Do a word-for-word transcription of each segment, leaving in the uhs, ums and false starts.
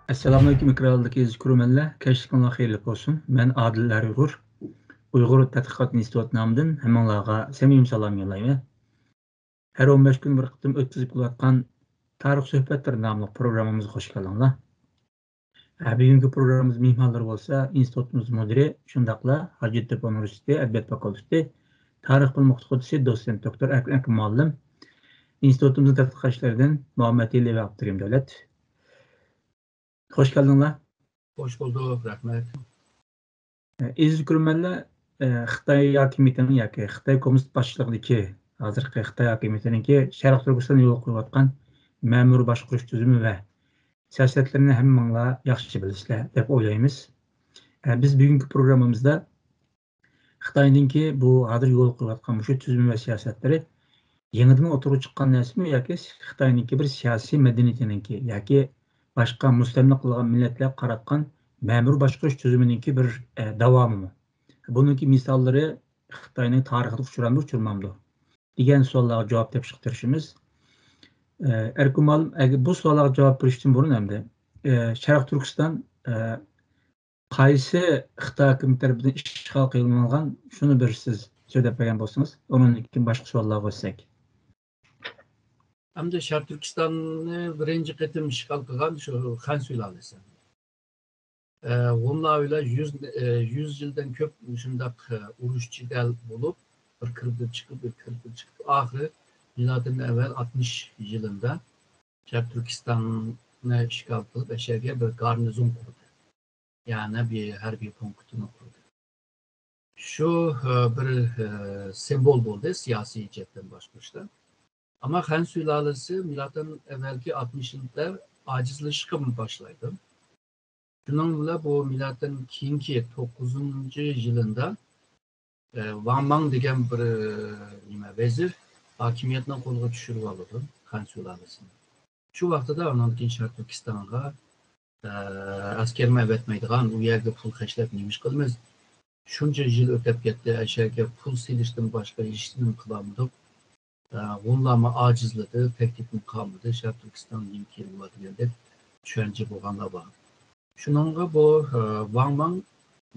ئەسسالامۇئەلەيكۇم، ئېكرانلىدىكى ئەزىز كۆرۈرمەنلەر، كەچلىكىڭلار خەيرلىك بولسۇن. مەن ئادىل ئەرئۇيغۇر، ئۇيغۇر تەتقىقات ئىنستىتۇتى نامىدىن ھەممىڭلارغا سەمىمىي سالام يوللايمەن. ھەر ئون بەش كۈن بىر قېتىم ئۆتكۈزۈپ كېلىۋاتقان تارىخ سۆھبەتلىرى ناملىق پروگراممىمىزغا خوش كەلدىڭلار. ھە، بۈگۈنكى پروگراممىمىز مېھمانلىرى بولسا ئىنستىتۇتىمىز مۇدىرى، شۇنداقلا ھاجەتتېپە ئۇنىۋېرسىتېتى ئەدەبىيات فاكۇلتېتى تارىخ بىلىم ئوقۇتقۇچىسى، دوتسېنت دوكتور ئەركىن ئەركىن مۇئەللىم، ئىنستىتۇتىمىزنىڭ تەتقىقاتچىلىرىدىن مۇھەممەت ئېلى ۋە ئابدۇرېھىم دۆلەت. خوش كەلدىڭلار. خوش بولدۇق، رەھمەت. ئەزىز كۆرۈرمەنلەر، خىتاي ھاكىمىيىتىنىڭ ياكى خىتاي كوممۇنىست باشچىلىقىدىكى ھازىرقى خىتاي ھاكىمىيىتىنىڭكى شەرقىي تۈركىستان يولغا قويۇۋاتقان مەمۇرىي باشقۇرۇش تۈزۈمى ۋە سىياسەتلىرىنى ھەممىڭلار ياخشى بىلىسىلەر دەپ ئويلايمىز. بىز بۈگۈنكى پروگراممىمىزدا خىتاينىڭكى بۇ ھازىر يولغا قويۇۋاتقان مۇشۇ تۈزۈمى ۋە سىياسەتلىرى يېڭىدىن ئوتتۇرىغا چىققان نەرسىمۇ ياكى خىتاينىڭكى بىر سىياسىي مەدەنىيىتىنىڭكى ياكى باشقا مۇستەملىكە قىلغان مىللەتلەرگە قاراتقان مەمۇرىي باشقۇرۇش تۈزۈمىنىڭكى بىر، ئە، داۋامىمۇ؟ بۇنىڭكى مىساللىرى خىتاينىڭ تارىخىدا ئۇچرامدۇ، ئۇچرىمامدۇ دېگەن سوئاللارغا جاۋاب تېپىشقا تىرىشىمىز. ئە، ئەركىن مۇئەللىم، ئەگەر بۇ سوئاللارغا جاۋاب بېرىشتىن بۇرۇن ئەمدى، ئە، شەرقىي تۈركىستان، ئە، قايسى خىتاي ھاكىمىيىتى تەرىپىدىن ئىشغال قىلىنغان، شۇنى بىر سىز سۆزلەپ بەرگەن بولسىڭىز، ئۇنىڭدىن كېيىن باشقا سوئاللارغا ئۆتسەك. ئەمدى شەرقىي تۈركىستاننى بىرىنچى قېتىم ئىشغال قىلغان شۇ خەن سۇلالىسى. ئە، ھونلار بىلەن يۈز، ئە، يۈز يىلدىن كۆپ شۇنداق، ئە، ئۇرۇش جېدەل بولۇپ، بىر كىرىپ بىر چىقىپ، بىر كىرىپ بىر چىقىپ، ئاخىرى مىلادىدىن ئەۋۋەل ئاتمىش يىلىندا شەرقىي تۈركىستاننى ئىشغال قىلىپ، ئەشەگە بىر گارنىزون قۇردى. يەنى بىر ھەربىي پونكىتىنى قۇردى. شۇ، ئە، بىر، ئە، سىمۋول بولدى سىياسىي جەھەتتىن باشقۇرۇشتا. ئەمما خەن سۇلالىسى مىلادتىن ئەۋۋەلكى ئاتمىش يىلدا ئاجىزلىشىشقا باشلايدۇ. شۇنىڭ بىلەن بۇ مىلادتىن كېيىنكى توققۇزىنچى يىلىندا، ئە، ۋاڭ ماڭ دېگەن بىر، ئە، نېمە، ۋەزىر ھاكىمىيەتنى قولغا چۈشۈرۈۋالىدۇ خەن سۇلالىسىنى. شۇ ۋاقتىدا ئانان كېيىن شەرقىي تۈركىستانغا، ئە، ئەسكەرمۇ ئەۋەتمەيدىغان، ئۇ يەرگە پۇل خەجلەپ نېمە ئىش قىلىمىز؟ شۇنچە يىل ئۆتۈپ كەتتى، ئەشەگە پۇل سېلىشتىن باشقا ھېچنېمە قىلالمىدۇق. ئە، ھونلارمۇ ئاجىزلىدى، تەكلىپمۇ قالمىدى، شەرقىي تۈركىستان نېمە كېلىۋاتىدىغان دەپ چۈشەنچە بولغانلار بار. شۇنىڭغا بۇ، ئە، ۋاڭ ماڭ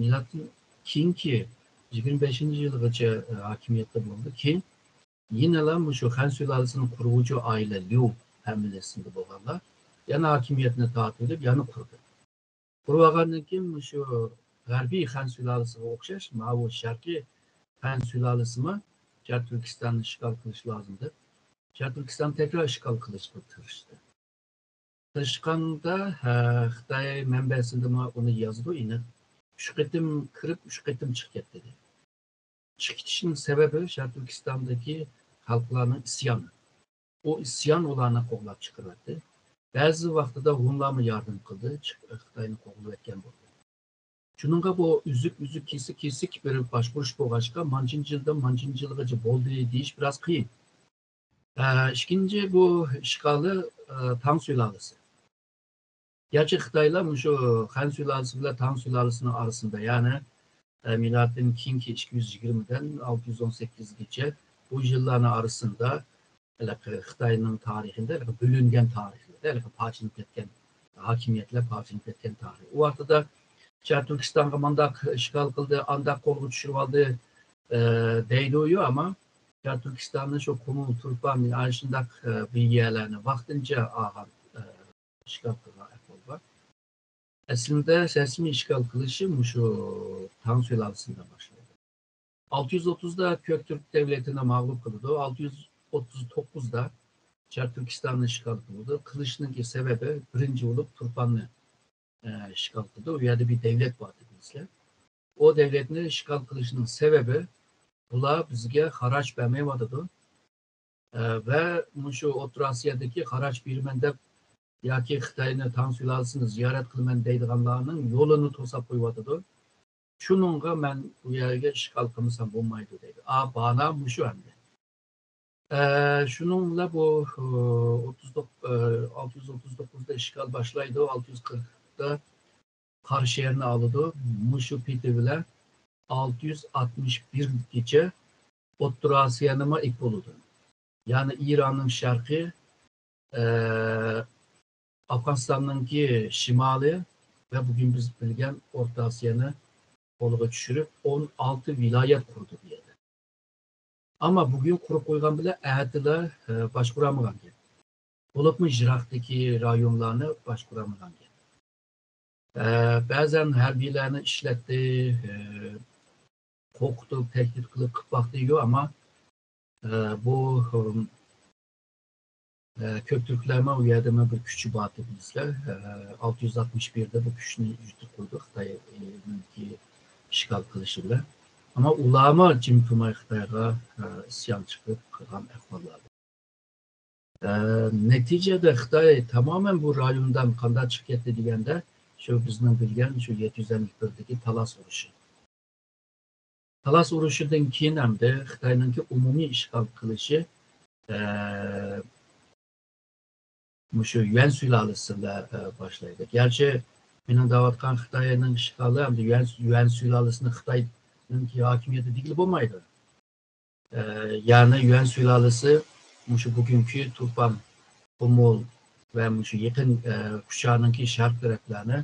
مىلادتىن كېيىنكى يىگىرمە بەشىنچى يىلغىچە، ئە، ھاكىمىيەتتە بولدى. كېيىن يەنىلا مۇشۇ خەن سۇلالىسىنىڭ قۇرغۇچى ئائىلە ليۇ ھەممىلىسىندە بولغانلار يەنە ھاكىمىيەتنى تارتىۋېلىپ يەنە قۇردى. قۇرۇۋالغاندىن كېيىن مۇشۇ غەربىي خەن سۇلالىسىغا ئوخشاش ماۋۇ شەرقىي خەن سۇلالىسىمۇ شەرقىي تۈركىستاننى ئىشغال قىلىش لازىم دەپ، شەرقىي تۈركىستاننى تەكرار ئىشغال قىلىشقا تىرىشتى. تىرىشقاندا، ھە، خىتاي مەنبەسىدىمۇ ئۇنى يازىدۇ ئېنىق. ئۈچ قېتىم كىرىپ، ئۈچ قېتىم چىقىپ كەتتى دەيدۇ. چىقىپ كېتىشنىڭ سەۋەبى شەرقىي تۈركىستاندىكى خەلقلەرنىڭ ئىسيانى. ئۇ ئىسيان ئۇلارنى قوغلاپ چىقىرىۋەتتى. بەزى ۋاقتىدا ھونلارمۇ ياردەم قىلدى، چىق-، خىتاينى قوغلىۋەتكەن بولدى. شۇنىڭغا بۇ ئۈزۈك-ئۈزۈك، كېسىك-كېسىك بىر باشقۇرۇش بولغاچقا، مانچىنچى يىلدىن مانچىنچى يىلغىچە بولدى دېيىش بىراز قىيىن. ئە، ئىككىنچى بۇ ئىشغالى، ئە، تاڭ سۇلالىسى. گەرچە خىتايلار مۇشۇ خەن سۇلالىسى بىلەن تاڭ سۇلالىسىنىڭ ئارىسىندا، يەنى، ئە، مىلادتىن كېيىنكى ئىككى يۈز يىگىرمىدىن ئالتە يۈز ئون سەككىزگىچە بۇ يىللارنىڭ ئارىسىندا ھېلىقى خىتاينىڭ تارىخىدا ھېلىقى بۆلۈنگەن تارىخلىرىدا، ھېلىقى پارچىلىنىپ كەتكەن، ھاكىمىيەتلەر پارچىلىنىپ كەتكەن تارىخ. ئۇ ۋاقتىدا شەرقىي تۈركىستانغا مانداق ئىشغال قىلدى، ئانداق قولغا چۈشۈرۈۋالدى، ئە، دەيدۇ، يو، ئەمما شەرقىي تۈركىستاننى شۇ قۇمۇل، تۇرپان، ئاشۇنداق، ئە، بىر يەرلەرنى ۋاقتىنچە ئالغان، ئە، ئىشغال قىلغان ئەھۋال بار. ئەسلىدە رەسمىي ئىشغال قىلىشى مۇشۇ تاڭ سۇلالىسىدىن باشلايدۇ. ئالتە يۈز ئوتتۇزدا كۆك تۈرك دەۋلىتىنى مەغلۇپ قىلىدۇ. ئالتە يۈز ئوتتۇز توققۇزدا شەرقىي تۈركىستاننى ئىشغال قىلىدۇ. قىلىشنىڭكى سەۋەبى بىرىنچى بولۇپ تۇرپاننى، ئە، ئىشغال قىلدى. ئۇ يەردە بىر دەۋلەت بار ئىدى بىلىسىلەر. ئۇ دەۋلەتنى ئىشغال قىلىشنىڭ سەۋەبى بۇلار بىزگە خاراج بەرمەيۋاتىدۇ. ئە، ۋە مۇشۇ ئوتتۇرا ئاسىيادىكى خاراج بېرىمەن دەپ ياكى خىتاينى تاڭ سۇلالىسىنى زىيارەت قىلىمەن دەيدىغانلارنىڭ يولىنى توساپ قويۇۋاتىدۇ. شۇنىڭغا مەن ئۇ يەرگە ئىشغال قىلمىسام بولمايدۇ دەيدۇ. ئا، بانا مۇشۇ ئەمدى. ئە، شۇنىڭ بىلەن بۇ، ئوتتۇز توققۇز، ئە، ئالتە يۈز ئوتتۇز توققۇزدا ئىشغال باشلايدۇ، ئالتە يۈز قىرىقتا قاراشەھەرنى ئالىدۇ. مۇشۇ پېتى بىلەن ئالتە يۈز ئاتمىش بىرگىچە ئوتتۇرا ئاسىيانىمۇ ئىگە بولىدۇ. يەنى ئىراننىڭ شەرقى، ئە، ئافغانىستاننىڭكى شىمالى ۋە بۈگۈن بىز بىلگەن ئورتا ئاسىيانى قولىغا چۈشۈرۈپ، ئون ئالتە ۋىلايەت قۇردى بۇ يەردە. ئەمما بۈگۈن قۇرۇپ قويغان بىلەن ئەتىلا، ئە، باشقۇرالمىغان گەپ. بولۇپمۇ يىراقتىكى رايونلارنى باشقۇرالمىغان گەپ. ئە، بەزەن ھەربىيلەرنى ئىشلەتتى، ئە، قورقۇتۇپ، تەھدىت قىلىپ، قىلىپ باقتى، يوق، ئەمما، ئە، بۇ، ئە، كۆك تۈركلەرمۇ ئۇ يەردىمۇ بىر كۈچى بار دەپ بىلىسىلەر. ئە، ئالتە يۈز ئاتمىش بىردە بۇ كۈچنى يۈزتە قويدى خىتاينىڭكى ئىشغال قىلىشى بىلەن. ئەمما ئۇلارمۇ جىم تۇرماي خىتايغا، ئە، ئىسيان چىقىپ قىلغان ئەھۋاللار بار. ئە، نەتىجىدە خىتاي تامامەن بۇ رايوندىن قانداق چىقىپ كەتتى دېگەندە، شۇ بىزنىڭ بىلگەن شۇ يەتتە يۈز ئەللىك بىردىكى تالاس ئۇرۇشى. تالاس ئۇرۇشىدىن كېيىن ئەمدى خىتاينىڭكى ئومۇمىي ئىشغال قىلىشى، ئە، مۇشۇ يۈەن سۇلالىسىدە، ئە، باشلايدۇ. گەرچە مېنىڭ دەۋاتقان خىتاينىڭ ئىشغالى ئەمدى يۈەن، يۈەن سۇلالىسىنى خىتاينىڭكى ھاكىمىيىتى دېگىلى بولمايدۇ. ئە، يەنى يۈەن سۇلالىسى مۇشۇ بۈگۈنكى تۇرپان، قۇمۇل ۋە مۇشۇ يېقىن، ئە، كۇچانىڭكى شەرق تەرەپلەرنى،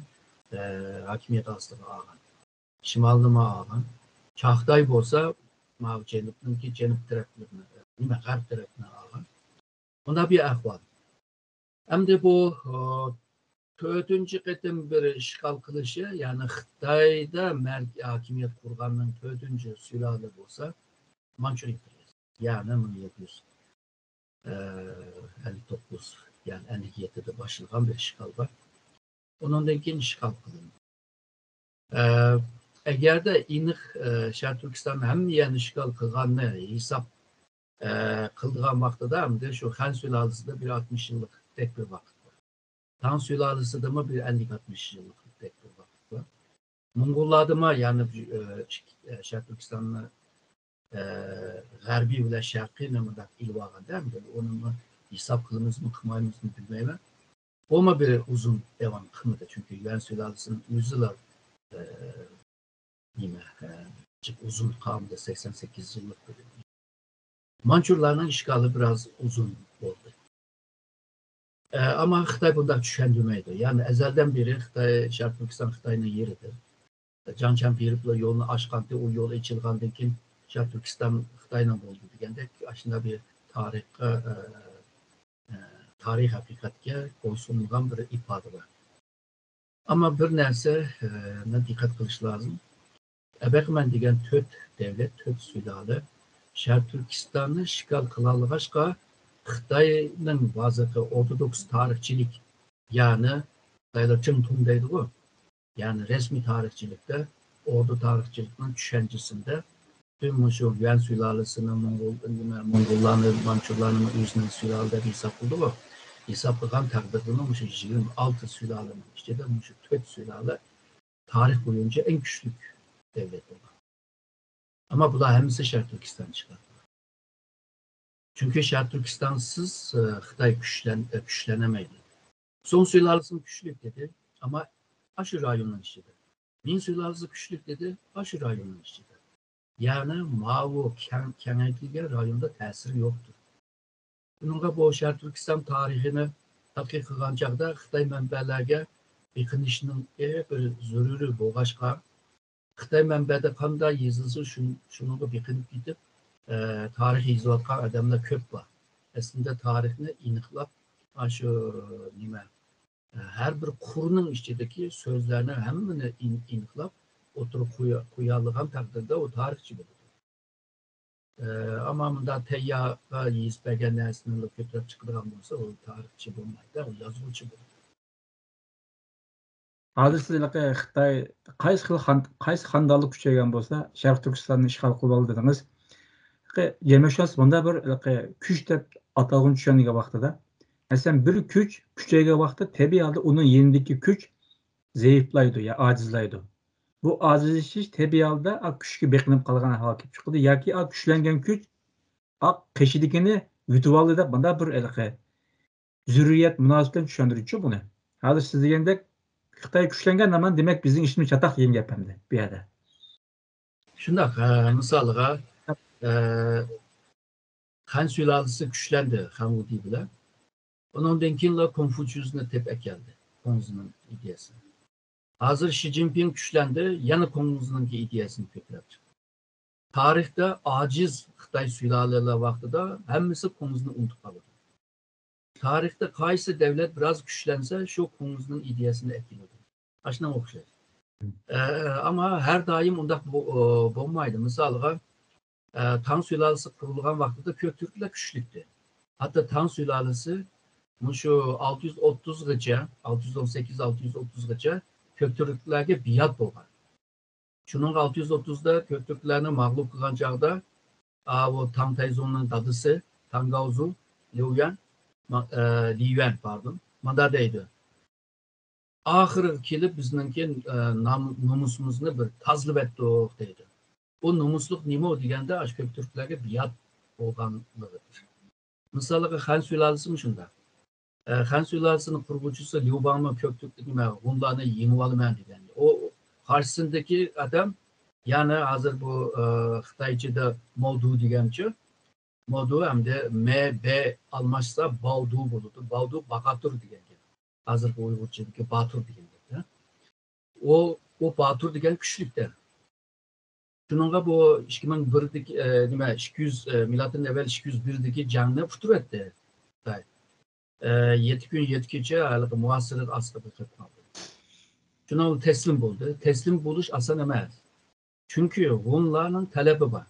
ئە، ھاكىمىيەت ئاستىغا ئالغان. شىمالنىمۇ ئالغان. چاغتاي بولسا، ماۋۇ جەنۇبنىڭكى جەنۇب تەرەپلىرىنى، نېمە، غەرب تەرەپنى ئالغان. مۇنداق بىر ئەھۋال. ئەمدى بۇ، ئۇ، تۆتىنچى قېتىم بىر ئىشغال قىلىشى، يەنى خىتايدا مەركىزىي ھاكىمىيەت قۇرغاننىڭ تۆتىنچى سۇلالە بولسا مانچۇ ئىمپېرىيەسى. يەنى مىڭ يەتتە يۈز ئەللىك توققۇز، يەنى ئەللىك يەتتىدە باشلىغان بىر ئىشغال بار. ئۇنىڭدىن كېيىن ئىشغال قىلىندى. ئە، ئەگەردە ئېنىق، ئە، شەرقىي تۈركىستاننى ھەممە يەرنى ئىشغال قىلغاننى ھېساب، ئە، قىلىدىغان ۋاقتىدا، ئەمدى شۇ خەن سۇلالىسىدە بىر ئاتمىش يىللىقتەك بىر ۋاقىت بار. تاڭ سۇلالىسىدىمۇ بىر ئەللىك ئاتمىش يىللىقتەك بىر ۋاقىت بار. موڭغۇللاردىمۇ يەنى، ئە، ئىككى، ئە، شەرقىي تۈركىستاننى، ئە، غەربىي بىلەن شەرقىينى مۇنداق ئېلىۋالغاندا، ئەمدى ئۇنىمۇ ھېساب قىلىمىزمۇ، قىلمايمىزمۇ بىلمەيمەن. بۇمۇ بىر ئۇزۇن داۋام قىلمىدى، چۈنكى يۈەن سۇلالىسىنىڭ ئۆزىلا، ئە، نېمە، ئە، جىق ئۇزۇن قالمىدى، سەكسەن سەككىز يىللىق بىر. مانچۇلارنىڭ ئىشغالى بىراز ئۇزۇن بولدى. ئە، ئەمما خىتاي بۇنداق چۈشەندۈرمەيدۇ. يەنى ئەزەلدىن بېرى خىتاي، شەرقىي تۈركىستان خىتاينىڭ يېرىدۇر. جاڭ چيەن بېرىپلا يولنى ئاچقانتى، ئۇ يول ئېچىلغاندىن كېيىن شەرقىي تۈركىستان خىتاينىڭ بولدى دېگەندەك ئاشۇنداق بىر تارىخقا، ئە، ئە، تارىخ ھەقىقەتكە بويسۇنمىغان بىر ئىپادە بار. ئەمما بىر نەرسە، ئە، نى دىققەت قىلىش لازىم. ئەبەقىمەن دېگەن تۆت دەۋلەت، تۆت سۇلالە شەرقىي تۈركىستاننى ئىشغال قىلالىغاچقا، خىتاينىڭ ھازىرقى ئورتودوكس تارىخچىلىك، يەنى خىتايلار چىڭتۇڭ دەيدىغۇ، يەنى رەسمىي تارىخچىلىكتە، ئوردا تارىخچىلىقنىڭ چۈشەنچىسىندە پۈتۈن مۇشۇ يۈەن سۇلالىسىنى، موڭغۇل، نېمە، موڭغۇللارنى، مانچۇلارنى ئۆزىنىڭ سۇلالە دەپ ھېساب قىلدىغۇ. ھېساب قىلغان تەقدىردىمۇ مۇشۇ يىگىرمە ئالتە سۇلالىنىڭ ئىچىدە مۇشۇ تۆت سۇلالە تارىخ بويىچە ئەڭ كۈچلۈك دەۋلەت بولغان. ئەمما بۇلار ھەممىسى شەرقىي تۈركىستان چىقىدۇ. چۈنكى شەرقىي تۈركىستانسىز، ئە، خىتاي كۈچلەن-، ئە، كۈچلەنەلمەيدۇ. سۇڭ سۇلالىسىمۇ كۈچلۈك دېدى، ئەمما ئاشۇ رايوننىڭ ئىچىدە. مىڭ سۇلالىسى كۈچلۈك دېدى، ئاشۇ رايوننىڭ ئىچىدە. يەنى ماۋۇ كەڭ-، كېڭەيتىلگەن رايوندا تەسىرى يوقتۇر. بۇنىڭغا بۇ شەرقىي تۈركىستان تارىخىنى تەتقىق قىلغان چاغدا خىتاي مەنبەلەرگە بېقىنىشنىڭ بىر زۆرۈرى بولغاچقا، خىتاي مەنبەدە قانداق يېزىلسا، شۇ-، شۇنىڭغا بېقىنىپ كېتىپ، ئە، تارىخ يېزىۋاتقان ئادەملەر كۆپ بار. ئەسلىدە تارىخنى ئېنىقلاپ، ئاشۇ نېمە، ئە، ھەر بىر قۇرنىڭ ئىچىدىكى سۆزلەرنى ھەممىنى ئېن-، ئېنىقلاپ ئوتتۇرىغا قويا-، قويالىغان تەقدىردە ئۇ تارىخچى بولىدۇ. ئە، ئەمما مۇنداق تەييارغا يېزىپ بەرگەن نەرسىنى كۆتۈرۈپ چىقىدىغان بولسا، ئۇ تارىخچى بولمايدۇ، ئۇ يازغۇچى بولىدۇ. ھازىر سىز ھېلىقى خىتاي قايسى خىل خان-، قايسى خاندانلىق كۈچەيگەن بولسا، شەرقىي تۈركىستاننى ئىشغال قىلىۋالدى دېدىڭىز. ھېلىقى جەمئىيەتشۇناس مۇنداق بىر ھېلىقى كۈچ دەپ ئاتالغۇنى چۈشەنگەن ۋاقتىدا، مەسىلەن، بىر كۈچ كۈچەيگەن ۋاقىتتا تەبىئىي ھالدا ئۇنىڭ يېنىدىكى كۈچ زەئىپلايدۇ يا ئاجىزلايدۇ. بۇ ئاجىزلىشىش تەبىئىي ھالدا ئا كۈچكە بېقىنىپ قالغان ئەھۋال كېلىپ چىقىدۇ ياكى ئا كۈچلەنگەن كۈچ ئا قېشىدىكىنى يۇتۇۋالدى دەپ مۇنداق بىر ھېلىقى زۆرۈرىيەت مۇناسىۋىتى بىلەن چۈشەندۈرگۈچى بۇنى. ھازىر سىز دېگەندەك خىتاي كۈچلەنگەن ھامان دېمەك بىزنىڭ ئىشىمىز چاتاق دېگەن گەپ ئەمدى بۇ يەردە. شۇنداق، ھە، مىسالغا، ئە، خەن سۇلالىسى كۈچلەندى خەن ۋۇدى بىلەن. ئۇنىڭدىن كېيىنلا كونفۇچيۇسنى تېپىپ ئەكەلدى، كۇڭزىنىڭ ئىدىيەسىنى. ھازىر شى جىنپىڭ كۈچلەندى، يەنە كۇڭزىنىڭكى ئىدىيەسىنى كۆتۈرۈپ چىقتى. تارىختا ئاجىز خىتاي سۇلالىلەر ۋاقتىدا ھەممىسى كۇڭزىنى ئۇنتۇپ قالىدۇ. تارىختا قايسى دەۋلەت بىراز كۈچلەنسە، شۇ كۇڭزىنىڭ ئىدىيەسىنى ئەكېلىدۇ. ئاشۇنىڭغا ئوخشاش. ئە، ئەمما ھەر دائىم ئۇنداق بو-، بولمايدۇ. مىسالغا، ئە، تاڭ سۇلالىسى قۇرۇلغان ۋاقتىدا كۆكتۈركلەر كۈچلۈكتى. ھەتتا تاڭ سۇلالىسى مۇشۇ ئالتە يۈز ئوتتۇزغىچە، ئالتە يۈز ئون سەككىز، ئالتە يۈز ئوتتۇزغىچە كۆكتۈركلەرگە بىئات بولغان. شۇنىڭغا ئالتە يۈز ئوتتۇزدا كۆكتۈركلەرنى مەغلۇپ قىلغان چاغدا، ئاۋۇ تاڭ تەيزۇڭنىڭ دادىسى تاڭ گاۋزۇ، ليۇيۈەن، ما-، ئە، ليۇيۈەن، پاردون، مۇندا دەيدۇ. ئاخىرىغا كېلىپ بىزنىڭكى، ئە، نام-، نومۇسىمىزنى بىر تازىلىۋەتتۇق دەيدۇ. بۇ نومۇسلۇق نېمە دېگەندە، ئاشۇ كۆكتۈركلەرگە بىئات بولغانلىقىدۇر. مىسالىغا خەن سۇلالىسىمۇ شۇنداق. ئە، خەن سۇلالىسىنىڭ قۇرغۇچىسى ليۇ باڭمۇ كۆكتۈرك نېمە، ھونلارنى يېڭىۋالىمەن دېگەن. ئۇ قارشىسىدىكى ئادەم، يەنى ھازىر بۇ، ئە، خىتايچىدا ماۋدۇ دېگەنچۇ، ماۋدۇ ھەمدە مە، بە ئالماشسا باۋدۇ بولىدۇ. باۋدۇ باغاتۇر دېگەن گەپ. ھازىرقى ئۇيغۇرچىدىكى باتۇر دېگەن گەپ. ئۇ، ئۇ باتۇر دېگەن كۈچلۈك دەپ. شۇنىڭغا بۇ ئىككى مىڭ بىردىكى، ئە، نېمە، ئىككى يۈز، ئە، مىلادتىن ئەۋۋەل ئىككى يۈز بىردىكى جەڭنى ئۇتتۇرۇۋەتتى خىتاي. ئە، يەتتە كۈن، يەتتە كېچە ھېلىقى مۇھاسىرە ئاستىدا قېلىپ قالدى. شۇنىڭ بىلەن تەسلىم بولدى. تەسلىم بولۇش ئاسان ئەمەس. چۈنكى ھونلارنىڭ تەلىپى بار.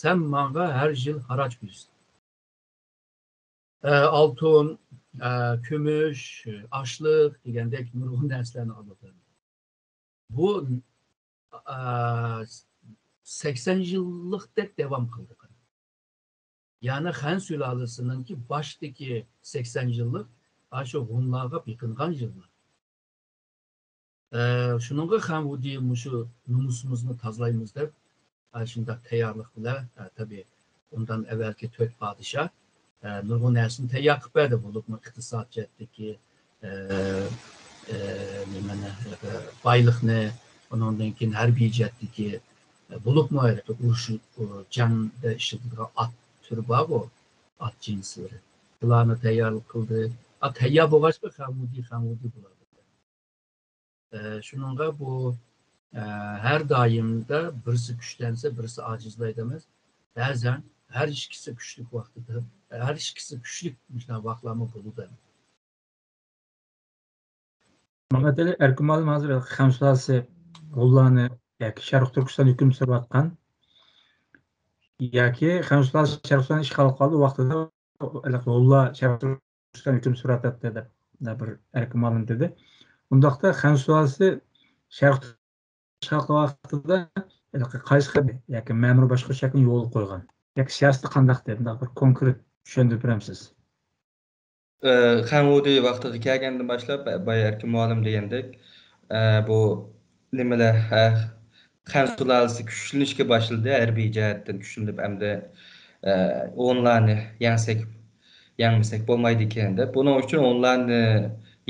سەن ماڭا ھەر يىل خىراج قويىسەن. ئە، ئالتۇن، ئە، كۈمۈش، ئاشلىق دېگەندەك نۇرغۇن نەرسىلەرنى ئالىدۇ. بۇ، ئە، سەكسەن يىللىقتەك داۋام قىلدى. يەنى خەن سۇلالىسىنىڭكى باشتىكى سەكسەن يىللىق ئاشۇ ھونلارغا بېقىنغان يىللار. ئە، شۇنىڭغا خەن ۋۇدى مۇشۇ نومۇسىمىزنى تازىلايمىز دەپ، ئە، شۇنداق تەييارلىق بىلەن، ئە، تەبىئىي، ئۇندىن ئەۋۋەلكى تۆت پادىشاھ، ئە، نۇرغۇن نەرسىنى تەييار قىلىپ بەردى، بولۇپمۇ ئىقتىساد جەھەتتىكى، ئە، ئە، نېمىنى، ئە، بايلىقنى، ئۇنىڭدىن كېيىن ھەربىي جەھەتتىكى، ئە، بولۇپمۇ ھېلىقى ئۇرۇش، ئۇ، جەڭدە ئىشلىتىدىغان ئات تۈرى بارغۇ، ئات جىنسلىرى. بۇلارنى تەييارلىق قىلدى. ئا، تەييار بولغاچقا خەن ۋۇدى، خەن ۋۇدى بولار. ئە، شۇنىڭغا بۇ، ئە، ھەر دائىمدا بىرسى كۈچلەنسە، بىرسى ئاجىزلايدۇ ئەمەس. بەزەن ھەر ئىككىسى كۈچلۈك ۋاقتىدا، ھەر ئىككىسى كۈچلۈك مۇشۇنداق ۋاقىتلارمۇ بولىدۇ. ماڭا دېدى، ئەركىن مۇئەللىم ھازىر خەن سۇلالىسى ھونلارنى ياكى شەرقىي تۈركىستان ھۆكۈم سۈرۈۋاتقان ياكى خەن سۇلالىسى شەرقىي تۈركىستان ئىشغال قىلىپ قالدى ۋاقتىدا ھونلار شەرقىي تۈركىستان ھۆكۈم سۈرۈۋاتاتتى دەپ بىر ئەركىن مۇئەللىم دېدى. ئۇنداقتا خەن سۇلالىسى شەرقىي تۈركىستان ئىشغال قىلغان ۋاقتىدا ھېلىقى قايسى خىل ياكى مەمۇرىي باشقۇرۇش شەكلىنى يولغا قويغان؟ ياكى سىياسىتى قانداق دەپ بۇنداق بىر كونكرېت چۈشەندۈرۈپ بېرەمسىز؟ ئە، خەن ۋۇدى ۋاقتىغا كەلگەندىن باشلاپ، بايا ئەركىن مۇئەللىم دېگەندەك، ئە، بۇ نېمىلەر، ئە، خەن سۇلالىسى كۈچلىنىشكە باشلىدى، ھەربىي جەھەتتىن كۈچلىنىپ، ئەمدى، ئە، ھونلارنى يەڭسەك، يەڭمىسەك بولمايدىكەن دەپ. بۇنىڭ ئۈچۈن ھونلارنى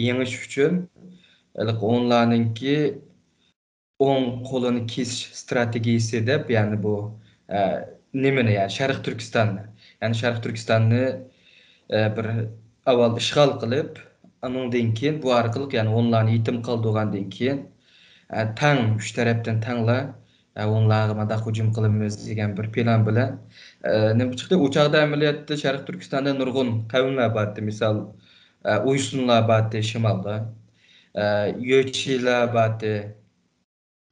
يېڭىش ئۈچۈن، ھېلىقى ھونلارنىڭكى ئوڭ قولىنى كېسىش ئىستراتېگىيىسى دەپ، يەنى بۇ، ئە، نېمىنى، يەنى شەرقىي تۈركىستاننى، يەنى شەرقىي تۈركىستاننى، ئە، بىر ئاۋۋال ئىشغال قىلىپ، ئۇنىڭدىن كېيىن بۇ ئارقىلىق، يەنى ھونلارنى يېتىم قالدۇرغاندىن كېيىن، ئە، تەڭ، ئۈچ تەرەپتىن تەڭلا، ئە، ھونلارغا مۇنداق ھۇجۇم قىلىمىز دېگەن بىر پىلان بىلەن، ئە، نېمە چىقتى؟ ئۇ چاغدا ئەمەلىيەتتە شەرقىي تۈركىستاندا نۇرغۇن قەۋملەر بارتى. مىسال، ئە، ئۇيسۇنلار بارتى شىمالدا، ئە، يۆچىلار بارتى،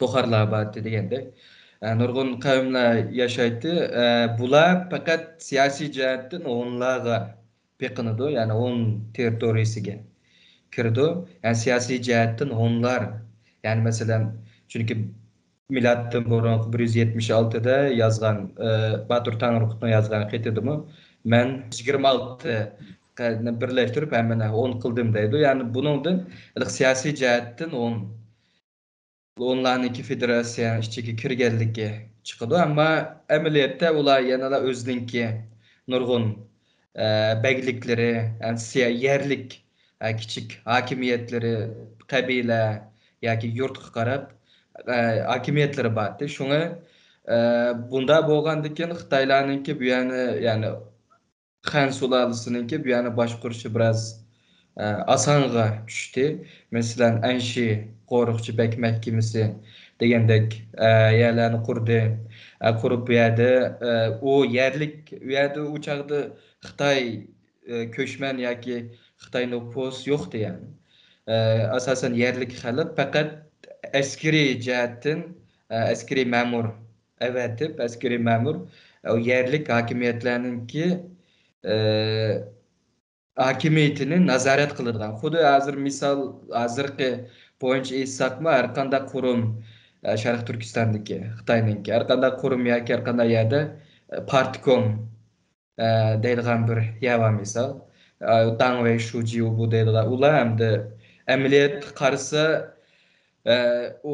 توخارلار بارتى دېگەندەك، ئە، نۇرغۇن قەۋملەر ياشايتتى. ئە، بۇلار پەقەت سىياسىي جەھەتتىن ھونلارغا بېقىنىدۇ، يەنى ھون تېررىتورىيىسىگە كىرىدۇ. يەنى سىياسىي جەھەتتىن ھونلار، يەنى مەسىلەن، چۈنكى مىلادتىن بۇرۇنقى بىر يۈز يەتمىش ئالتىدا يازغان، ئە، باتۇر تەڭرىقۇتنىڭ يازغان خېتىدىمۇ مەن يىگىرمە ئالتە قەۋمنى بىرلەشتۈرۈپ ھەممىنى ھون قىلدىم دەيدۇ. يەنى بۇنىڭدىن ھېلىقى سىياسىي جەھەتتىن ھون ھونلارنىڭكى فېدېراتسىيە ئىچىگە كىرگەنلىكى چىقىدۇ، ئەمما ئەمەلىيەتتە ئۇلار يەنىلا ئۆزىنىڭكى نۇرغۇن، ئە، بەگلىكلىرى، ئە، سىيا-، يەرلىك، ئە، كىچىك ھاكىمىيەتلىرى، قەبىلە ياكى يۇرتقا قاراپ، ئە، ھاكىمىيەتلىرى بارتى. شۇڭا، ئە، بۇنداق بولغاندىكىن خىتايلارنىڭكى بۇ يەرنى، يەنى خەن سۇلالىسىنىڭكى بۇ يەرنى باشقۇرۇشى بىراز ئاسانغا چۈشتى. مەسىلەن، ئەنشى قورۇقچى بەگ مەھكىمىسى دېگەندەك، ئە، يەرلەرنى قۇردى. ئە، قۇرۇپ بۇ يەردە، ئە، ئۇ يەرلىك، ئۇ يەردە ئۇ چاغدا خىتاي، ئە، كۆچمەن ياكى خىتاي نوپۇس يوقتى، يەنى. ئە، ئاساسەن يەرلىك خەلق پەقەت ئەسكىرىي جەھەتتىن، ئە، ئەسكىرىي مەمۇر ئەۋەتىپ، ئەسكىرىي مەمۇر، ئە، يەرلىك ھاكىمىيەتلەرنىڭكى، ئە، ھاكىمىيىتىنى نازارەت قىلىدىغان. خۇددى ھازىر مىسال، ھازىرقى بويىچە ئېيتساقمۇ، ھەر قانداق قۇرۇم، ئە، شەرقىي تۈركىستاندىكى خىتاينىڭكى، ھەر قانداق قۇرۇم ياكى ھەر قانداق يەردە، ئە، پارتكوم، ئە، دەيدىغان بىر يەر بار مىسال. ئە، داڭ ۋەي شۇجيۇ بۇ دەيدىغان ئۇلار ھەمدە ئەمەلىيەتتە قارىسا، ئە، ئۇ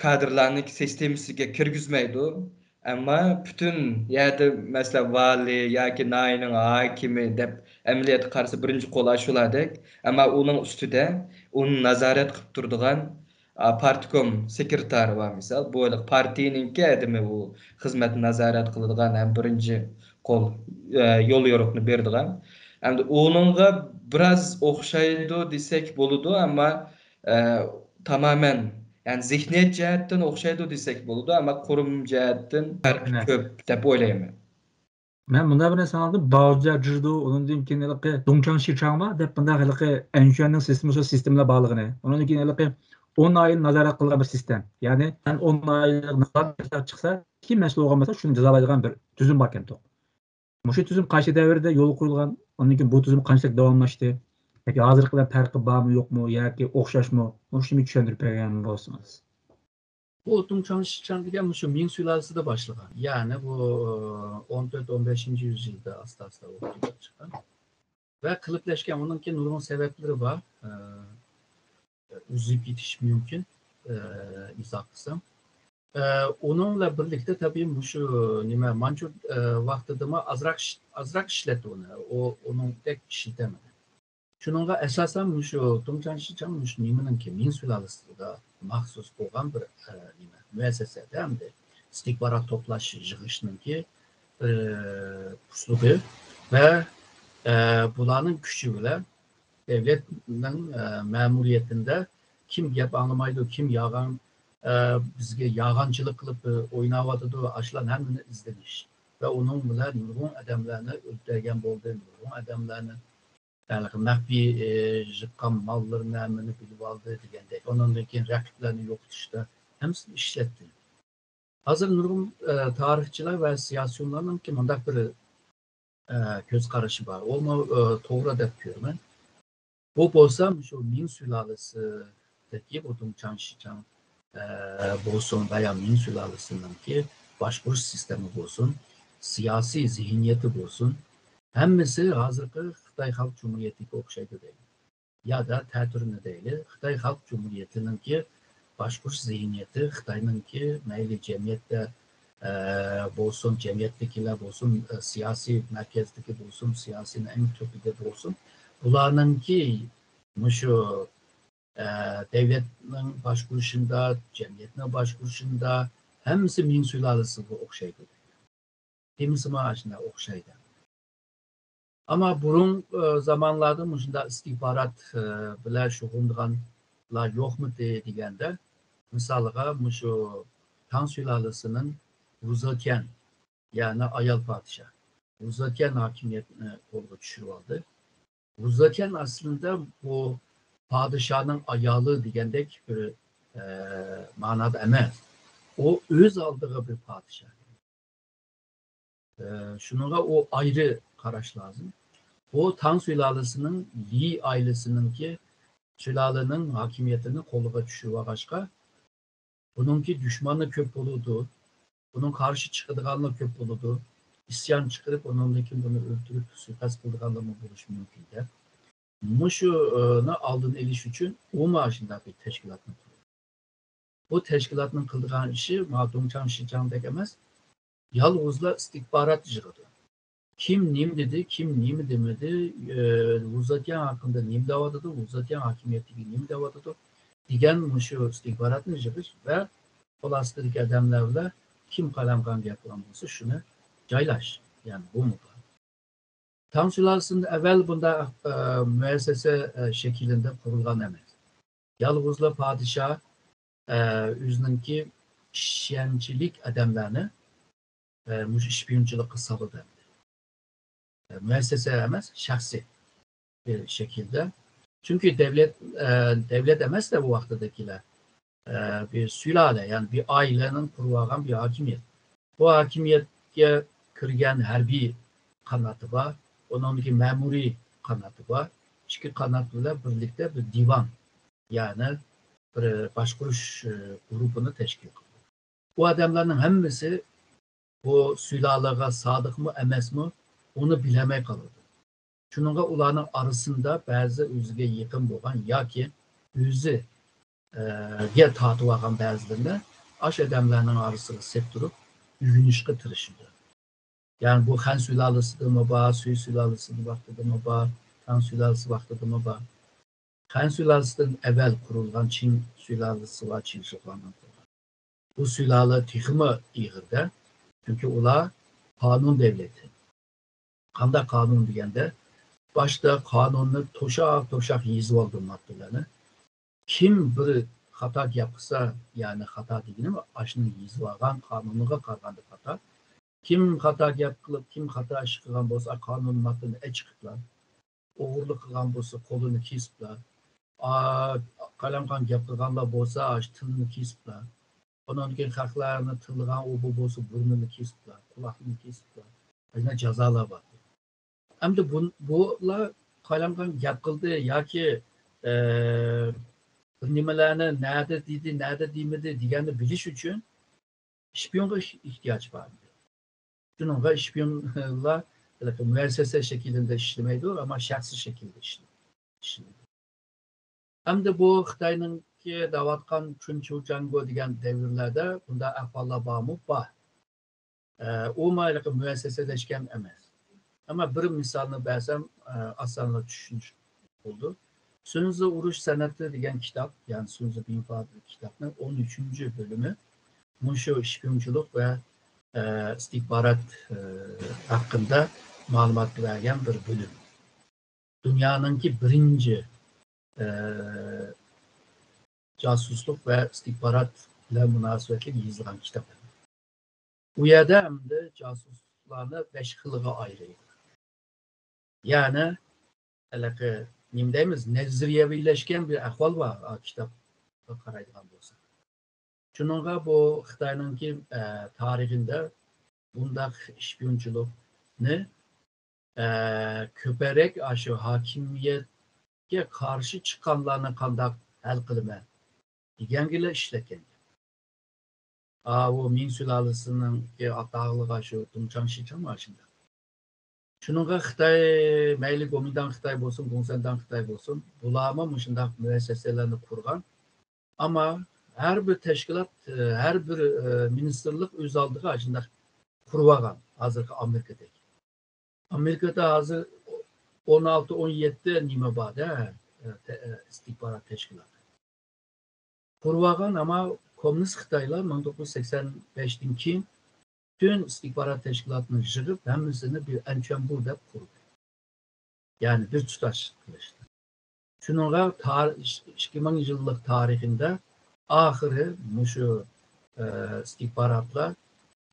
كادىرلارنىڭ سىستېمىسىگە كىرگۈزمەيدۇ. ئەمما پۈتۈن يەردە، مەسىلەن، ۋالىي ياكى ناھىيەنىڭ ھاكىمى دەپ ئەمەلىيەتتە قارىسا بىرىنچى قول ئاشۇلاردەك. ئەمما ئۇنىڭ ئۈستىدە ئۇنى نازارەت قىلىپ تۇرىدىغان، ئا، پارتكوم سېكرېتارى بار مىسال. بۇ ھېلىقى پارتىيىنىڭكى ئادىمى، ئۇ خىزمەتنى نازارەت قىلىدىغان ھەم بىرىنچى قول، ئە، يول يورۇقنى بېرىدىغان. ئەمدى ئۇنىڭغا بىراز ئوخشايدۇ دېسەك بولىدۇ، ئەمما، ئە، تامامەن، يەنى زېھنىيەت جەھەتتىن ئوخشايدۇ دېسەك بولىدۇ، ئەمما قۇرۇم جەھەتتىن پەرقى كۆپ دەپ ئويلايمەن. مەن مۇنداق بىر نەرسە ئاڭلىدىم، باۋجيا جىردۇ، ئۇنىڭدىن كېيىن ھېلىقى دۇڭچاڭ شىچاڭ بار دەپ بۇنداق ھېلىقى ئەنشۈەننىڭ سىستېمىسى، سىستېمىلار بارلىقىنى. ئۇنىڭدىن كېيىن ھېلىقى ئون ئاينى نازارەت قىلغان بىر سىستېم. يەنى سەن ئون ئايلىق نازارەت چىقسا، كىم مەسئۇل بولغان بولسا شۇنى جازالايدىغان بىر تۈزۈم باركەنتۇ. مۇشۇ تۈزۈم قايسى دەۋردە يولغا قويۇلغان؟ ئاندىن كېيىن بۇ تۈزۈم قانچىلىك داۋاملاشتى؟ ياكى ھازىرقى بىلەن پەرقى بارمۇ، يوقمۇ ياكى ئوخشاشمۇ؟ مۇشۇنى چۈشەندۈرۈپ بەرگەن بولسىڭىز. بۇ دۇڭچاڭ شىچاڭ دېگەن مۇشۇ مىڭ سۇلالىسىدە باشلىغان. يەنى بۇ ئون تۆت، ئون بەشىنچى يۈزيىلدا ئاستا-ئاستا ئوتتۇرىغا چىققان. ۋە قېلىپلەشكەن، ئۇنىڭكى نۇرغۇن سەۋەبلىرى بار. ئە، ئۈزۈپ كېتىش مۇمكىن، ئە، ئىزاھ قىلسام. ئە، ئۇنىڭ بىلەن بىرلىكتە تەبىئىي مۇشۇ نېمە، مانچۇ، ئە، ۋاقتىدىمۇ ئازراق ئىش-، ئازراق ئىشلەتتى ئۇنى. ئۇ، ئۇنىڭدەك ئىشلىتەلمىدى. شۇنىڭغا ئاساسەن مۇشۇ دۇڭچاڭ شىچاڭ مۇشۇ نېمىنىڭكى، مىڭ سۇلالىسىغا مەخسۇس بولغان بىر، ئە، نېمە، مۇئەسسەسە ئەمدى ئىستىخبارات توپلاش، يىغىشنىڭكى بىر، ئە، ئۇسلۇبى ۋە، ئە، بۇلارنىڭ كۈچى بىلەن دۆلەتنىڭ، ئە، مەمۇرىيىتىدە كىم گەپ ئاڭلىمايدۇ، كىم يالغان، ئە، بىزگە يالغانچىلىق قىلىپ، ئە، ئويناۋاتىدۇ، ئاشۇلارنىڭ ھەممىنى ئىزدىنىش ۋە ئۇنىڭ بىلەن نۇرغۇن ئادەملەرنى ئۆلتۈرگەن بولدى، نۇرغۇن ئادەملەرنى ھېلىقى مەخپىي، ئى، يىغقان ماللىرىنى ھەممىنى بىلىۋالدى دېگەندەك. ئۇنىڭدىن كېيىن رەقىبلەرنى يوقىتىشتا ھەممىسىنى ئىشلەتتى. ھازىر نۇرغۇن، ئى، تارىخچىلار ۋە سىياسىيونلارنىڭكى مۇنداق بىر، ئى، كۆز قارىشى بار. ئۇمۇ، ئى، توغرا دەپ كۆرىمەن. بۇ بولسا مۇشۇ مىڭ سۇلالىسىدىكى بۇ دۇڭچاڭ شىچاڭ، ئە، بولسۇن، بايا مىڭ سۇلالىسىنىڭكى باشقۇرۇش سىستېما بولسۇن، سىياسىي زېھنىيىتى بولسۇن، ھەممىسى ھازىرقى خىتاي خەلق جۇمھۇرىيىتىگە ئوخشايدۇ دەيلى. يا دا تەتۈرىنى دەيلى، خىتاي خەلق جۇمھۇرىيىتىنىڭكى باشقۇرۇش زېھنىيىتى، خىتاينىڭكى مەيلى جەمئىيەتتە، ئە، بولسۇن، جەمئىيەتتىكىلەر بولسۇن، ئە، سىياسىي مەركەزدىكى بولسۇن، سىياسىينىڭ ئەڭ تۆپىدە بولسۇن، بۇلارنىڭكى مۇشۇ، ئە، دەۋلەتنىڭ باشقۇرۇشىندا، جەمئىيەتنىڭ باشقۇرۇشىندا ھەممىسى مىڭ سۇلالىسىغا ئوخشايدۇ. ھەممىسىمۇ ئاشۇنداق ئوخشايدۇ. ئەمما بۇرۇن، ئە، زامانلاردا مۇشۇنداق ئىستىخبارات، ئە، بىلەن شۇغۇللىنىدىغانلار يوقمىدى دېگەندە، مىسالغا، مۇشۇ تاڭ سۇلالىسىنىڭ ۋۇزېتيەن، يەنى ئايال پادىشاھ، ۋۇزېتيەن ھاكىمىيەتنى قولغا چۈشۈرۈۋالدى. ۋۇزېتيەن ئەسلىدە بۇ پادىشاھنىڭ ئايالى دېگەندەك بىر، ئە، مانادا ئەمەس. ئۇ ئۆز ئالدىغا بىر پادىشاھ. ئە، شۇنىڭغا ئۇ ئايرى قاراش لازىم. بۇ تاڭ سۇلالىسىنىڭ لى ئائىلىسىنىڭكى، سۇلالىنىڭ ھاكىمىيىتىنى قولىغا چۈشۈرۈۋالغاچقا، بۇنىڭكى دۈشمانى كۆپ بولىدۇ، بۇنىڭ قارشى چىقىدىغانلار كۆپ بولىدۇ، ئىسيان چىقىرىپ، ئۇنىڭدىن كېيىن بۇنى ئۆلتۈرۈپ، سۇيىقەست قىلىدىغانلارمۇ بولۇشى مۇمكىن دەپ، مۇشۇنى ئالدىنى ئېلىش ئۈچۈن ئۇمۇ ئاشۇنداق بىر تەشكىلاتنى قۇردى. بۇ تەشكىلاتنىڭ قىلىدىغان ئىشى ما دۇڭچاڭ شىچاڭدەك ئەمەس، يالغۇزلا ئىستىخبارات يىغىدۇ. كىم نېمە دېدى، كىم نېمە دېمىدى، ئى، ۋۇزېتيەن ھەققىدە نېمە دەۋاتىدۇ، ۋۇزېتيەن ھاكىمىيەتتىكى نېمە دەۋاتىدۇ دېگەن مۇشۇ ئىستىخباراتنى يىغىش ۋە قول ئاستىدىكى ئادەملەر بىلەن كىم قالايمىقان گەپ قىلغان بولسا، شۇنى جايلاش. يەنى بۇمۇ بار. تاڭ سۇلالىسىدىن ئەۋۋەل بۇنداق، ئە، مۇئەسسەسە، ئە، شەكلىدە قۇرۇلغان ئەمەس. يالغۇزلا پادىشاھ، ئە، ئۆزىنىڭكى ئىشەنچلىك ئادەملەرنى، ئە، مۇشۇ شپىيونچىلىققا سالىدۇ ئەمدى. ئە، مۇئەسسەسە ئەمەس، شەخسىي بىر شەكىلدە. چۈنكى دەۋلەت، ئە، دەۋلەت ئەمەس-دە بۇ ۋاقتىدىكىلەر. ئە، بىر سۇلالە، يەنى بىر ئائىلىنىڭ قۇرۇۋالغان بىر ھاكىمىيەت. بۇ ھاكىمىيەتكە كىرگەن ھەربىي قاناتى بار، ئۇنىڭدىكى مەمۇرىي قاناتى بار. ئىككى قانات بىلەن بىرلىكتە بىر دىۋان، يەنى بىر باشقۇرۇش، ئە، گۇرۇپپىنى تەشكىل قىلدى. ئۇ ئادەملەرنىڭ ھەممىسى بۇ سۇلالىغا سادىقمۇ ئەمەسمۇ، ئۇنى بىلەلمەي قالىدۇ. شۇنىڭغا ئۇلارنىڭ ئارىسىدا بەزى ئۆزىگە يېقىن بولغان ياكى ئۆزى، ئە، گە تارتىۋالغان بەزىلىرىنى ئاشۇ ئادەملەرنىڭ ئارىسىغا سېلىپ تۇرۇپ ئۆگىنىشقا تىرىشىدۇ. يەنى بۇ خەن سۇلالىسىدىمۇ بار، سۈي سۇلالىسى ۋاقتىدىمۇ بار، تاڭ سۇلالىسى ۋاقتىدىمۇ بار. خەن سۇلالىسىدىن ئەۋۋەل قۇرۇلغان چىڭ سۇلالىسى ۋە چىڭ شىخۇاڭنىڭ قۇرغان. بۇ سۇلالە تېخىمۇ ئېغىردە، چۈنكى ئۇلار قانۇن دەۋلىتى. قانداق قانۇن دېگەندە، باشتا قانۇننى توشاق-توشاق يېزىۋالدىم ماددىلارنى. كىم بىر خاتا گەپ قىلسا، يەنى خاتا دېگىنىم ئاشۇنىڭ يېزىۋالغان قانۇنىغا قارىغاندا خاتا. كىم خاتا گەپ قىلىپ، كىم خاتا ئىش قىلغان بولسا، قانۇن ماددىنى ئېچىقىپلا. ئوغرىلىق قىلغان بولسا، قولىنى كېسىپلا. ئا، قالايمىقان گەپ قىلغانلار بولسا، ئاشۇ تىلىنى كېسىپلا. ئۇنىڭدىن كېيىن خەقلەرنى تىللىغان ئۇ بۇ بولسا، بۇرنىنى كېسىپلا، قۇلاقنى كېسىپلا. ئاشۇنداق جازالار بار. ئەمدى بۇ، بۇلار قالايمىقان گەپ قىلدى ياكى، ئە، بىر نېمىلەرنى نەدە دېدى، نەدە دېمىدى دېگەننى بىلىش ئۈچۈن شپىيونغا ئېھ-، ئېھتىياج بار ئىدى. شۇنىڭغا شپىيونلار ھېلىقى مۇئەسسەسە شەكلىدە ئىشلىمەيدۇ، ئەمما شەخسىي شەكىلدە ئىشلىنىدۇ. ئەمدى بۇ خىتاينىڭكى دەۋاتقان چۇنچۇجاڭگو دېگەن دەۋرلەردە بۇنداق ئەھۋاللار بارمۇ؟ بار. ئە، ئۇمۇ ھېلىقى مۇئەسسەسەلەشكەن ئەمەس. ئەمما بىر مىسالنى بەرسەم، ئە، ئاسانلا چۈشىنىش بولىدۇ. سۇنزى ئۇرۇش سەنئىتى دېگەن كىتاب، يەنى سۇنزى بىڭفا كىتابنىڭ ئون ئۈچىنچى بۆلۈمى مۇشۇ شپىيونچىلىق ۋە، ئە، ئىستىخبارات، ئە، ھەققىدە مەلۇمات بەرگەن بىر بۆلۈم. دۇنيانىڭكى بىرىنچى، ئە، جاسۇسلۇق ۋە ئىستىخبارات بىلەن مۇناسىۋەتلىك يېزىلغان كىتاب. ئۇ يەردە ئەمدى جاسۇسلارنى بەش خىلغا ئايرىيدۇ. يەنى، ھېلىقى، نېمە دەيمىز، نەزەرىيەۋىلەشكەن بىر ئەھۋال بار، ئا، كىتابقا قارايدىغان بولساق. شۇنىڭغا بۇ خىتاينىڭكى، ئە، تارىخىدا بۇنداق شپىيونچىلىقنى، ئە، كۆپرەك ئاشۇ ھاكىمىيەتكە قارشى چىققانلارنى قانداق ھەل قىلىمەن دېگەنگىلا ئىشلەتكەن. ئاۋۇ مىڭ سۇلالىسىنىڭكى ئاتاقلىق ئاشۇ دۇڭچاڭ شىچاڭ مانا شۇنداق. شۇنىڭغا خىتاي، مەيلى گومىنداڭ خىتاي بولسۇن، گوڭسەنداڭ خىتاي بولسۇن، بۇلارمۇ مۇشۇنداق مۇئەسسەسەلەرنى قۇرغان. ئەمما ھەر بىر تەشكىلات، ئە، ھەر بىر، ئە، مىنىستىرلىق ئۆز ئالدىغا شۇنداق قۇرۇۋالغان، ھازىرقى ئامېرىكىدەك. ئامېرىكىدا ھازىر ئون ئالتە، ئون يەتتە نېمە بار-دە، ئە، تە-، ئە، ئىستىخبارات تەشكىلاتى. قۇرۇۋالغان، ئەمما كوممۇنىست خىتايلار مىڭ توققۇز يۈز سەكسەن بەشتىن كېيىن پۈتۈن ئىستىخبارات تەشكىلاتىنى يىغىپ، ھەممىسىنى بىر ئەنچۈەنبۇ دەپ قۇردى. يەنى بىر تۇتاش قىلىشتى. شۇنىڭغا تار-، ئىككى مىڭ يىللىق تارىخىدا ئاخىرى مۇشۇ، ئە، ئىستىخباراتلار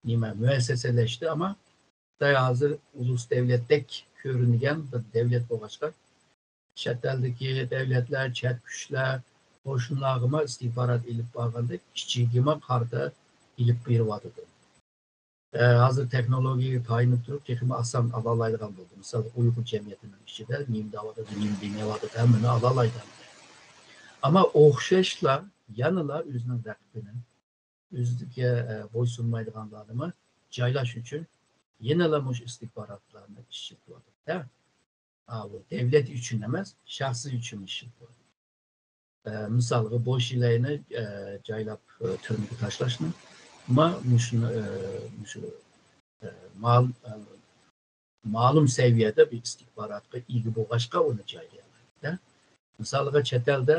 نېمە، مۇئەسسەسەلەشتى، ئەمما خىتاي ھازىر ئۇلۇس دەۋلەتتەك كۆرۈنگەن بىر دەۋلەت بولغاچقا، چەت ئەلدىكى دەۋلەتلەر، چەت كۈچلەر قوشۇنلارغىمۇ ئىستىخبارات ئېلىپ بارغاندەك، ئىچىگىمۇ قارىتا ئېلىپ بېرىۋاتىدۇ. ئە، ھازىر تېخنولوگىيەگە تايىنىپ تۇرۇپ، تېخىمۇ ئاسان ئالالايدىغان بولدى. مىسال، ئۇيغۇر جەمئىيىتىنىڭ ئىچىدە نېمە دەۋاتىدۇ، نېمە دېمەيۋاتىدۇ، ھەممىنى ئالالايدۇ. ئەمما ئوخشاشلا يەنىلا ئۆزىنىڭ رەقىبىنى، ئۆزىگە، ئە، بويسۇنمايدىغانلارنىمۇ جايلاش ئۈچۈن يەنىلا مۇشۇ ئىستىخباراتلارنى ئىشلىتىۋاتىدۇ. ئاۋۇ دەۋلەت ئۈچۈن ئەمەس، شەخسى ئۈچۈن ئىشلىتىۋاتىدۇ. ئە، مىسالغا، بوشىلەينى، ئە، جايلاپ، ئە، تۈرمىگە تاشلاشنى، ما-، مۇشۇنى، ئە، مۇشۇ، ئە، مال-، ئە، مەلۇم سەۋىيەدە بىر ئىستىخباراتقا ئىگە بولغاچقا ئۇنى جايلىيالايدۇ. مىسالغا، چەت ئەلدە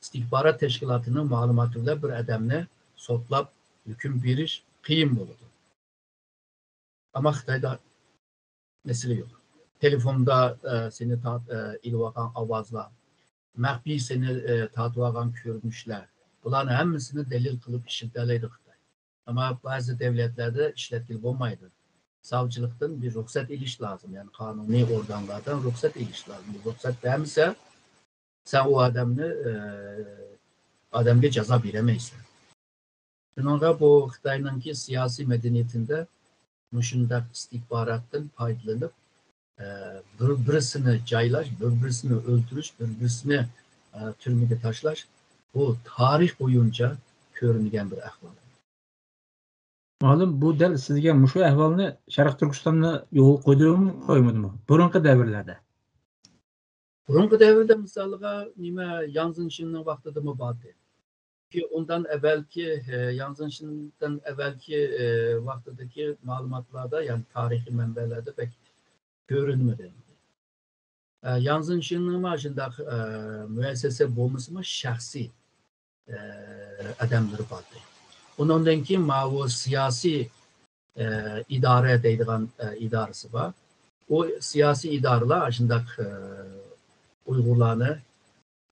ئىستىخبارات تەشكىلاتىنىڭ مەلۇماتى بىلەن بىر ئادەمنى سوتلاپ ھۆكۈم بېرىش قىيىن بولىدۇ. ئەمما خىتايدا مەسىلە يوق. تېلېفوندا، ئە، سېنى تارت-، ئە، ئېلىۋالغان ئاۋازلار، مەخپىي سېنى، ئە، تارتىۋالغان كۆرۈنۈشلەر، بۇلارنى ھەممىسىنى دەلىل قىلىپ ئىشلىتەلەيدۇ خىتاي. ئەمما بەزى دەۋلەتلەردە ئىشلەتكىلى بولمايدۇ. ساۋچىلىقتىن بىر رۇخسەت ئېلىش لازىم، يەنى قانۇنىي ئورگانلاردىن رۇخسەت ئېلىش لازىم. رۇخسەت بەرمىسە، سەن ئۇ ئادەمنى، ئە، ئادەمگە جازا بېرەلمەيسەن. شۇنىڭغا بۇ خىتاينىڭكى سىياسىي مەدەنىيىتىدە مۇشۇنداق ئىستىخباراتتىن پايدىلىنىپ، ئە، بىر-، بىرسىنى جايلاش، بىر-، بىرسىنى ئۆلتۈرۈش، بىر-، بىرسىنى، ئە، تۈرمىگە تاشلاش، بۇ تارىخ بويىچە كۆرۈلمىگەن بىر ئەھۋال. مۇئەللىم، بۇ دەل سىزگە مۇشۇ ئەھۋالنى شەرقىي تۈركىستاندا يولغا قويدىمۇ، قويمىدىمۇ؟ بۇرۇنقى دەۋرلەردە. بۇرۇنقى دەۋردە مىسالغا نېمە، ياڭ زېڭشىننىڭ ۋاقتىدىمۇ باردى. ئۇنىڭدىن ئەۋۋەلكى، ئە، ياڭ زېڭشىندىن ئەۋۋەلكى، ئە، ۋاقتىدىكى مەلۇماتلاردا، يەنى تارىخىي مەنبەلەردە بەك كۆرۈنمىدى. ئە، ياڭ زېڭشىننىڭمۇ شۇنداق، ئە، مۇئەسسەسە بولمىسىمۇ، شەخسىي، ئە، ئادەملىرى باردى. ئۇنىڭدىن كېيىن ماۋۇ سىياسىي، ئە، ئىدارە دەيدىغان، ئە، ئىدارىسى بار. ئۇ سىياسىي ئىدارىلەر شۇنداق، ئە، ئۇيغۇرلارنى،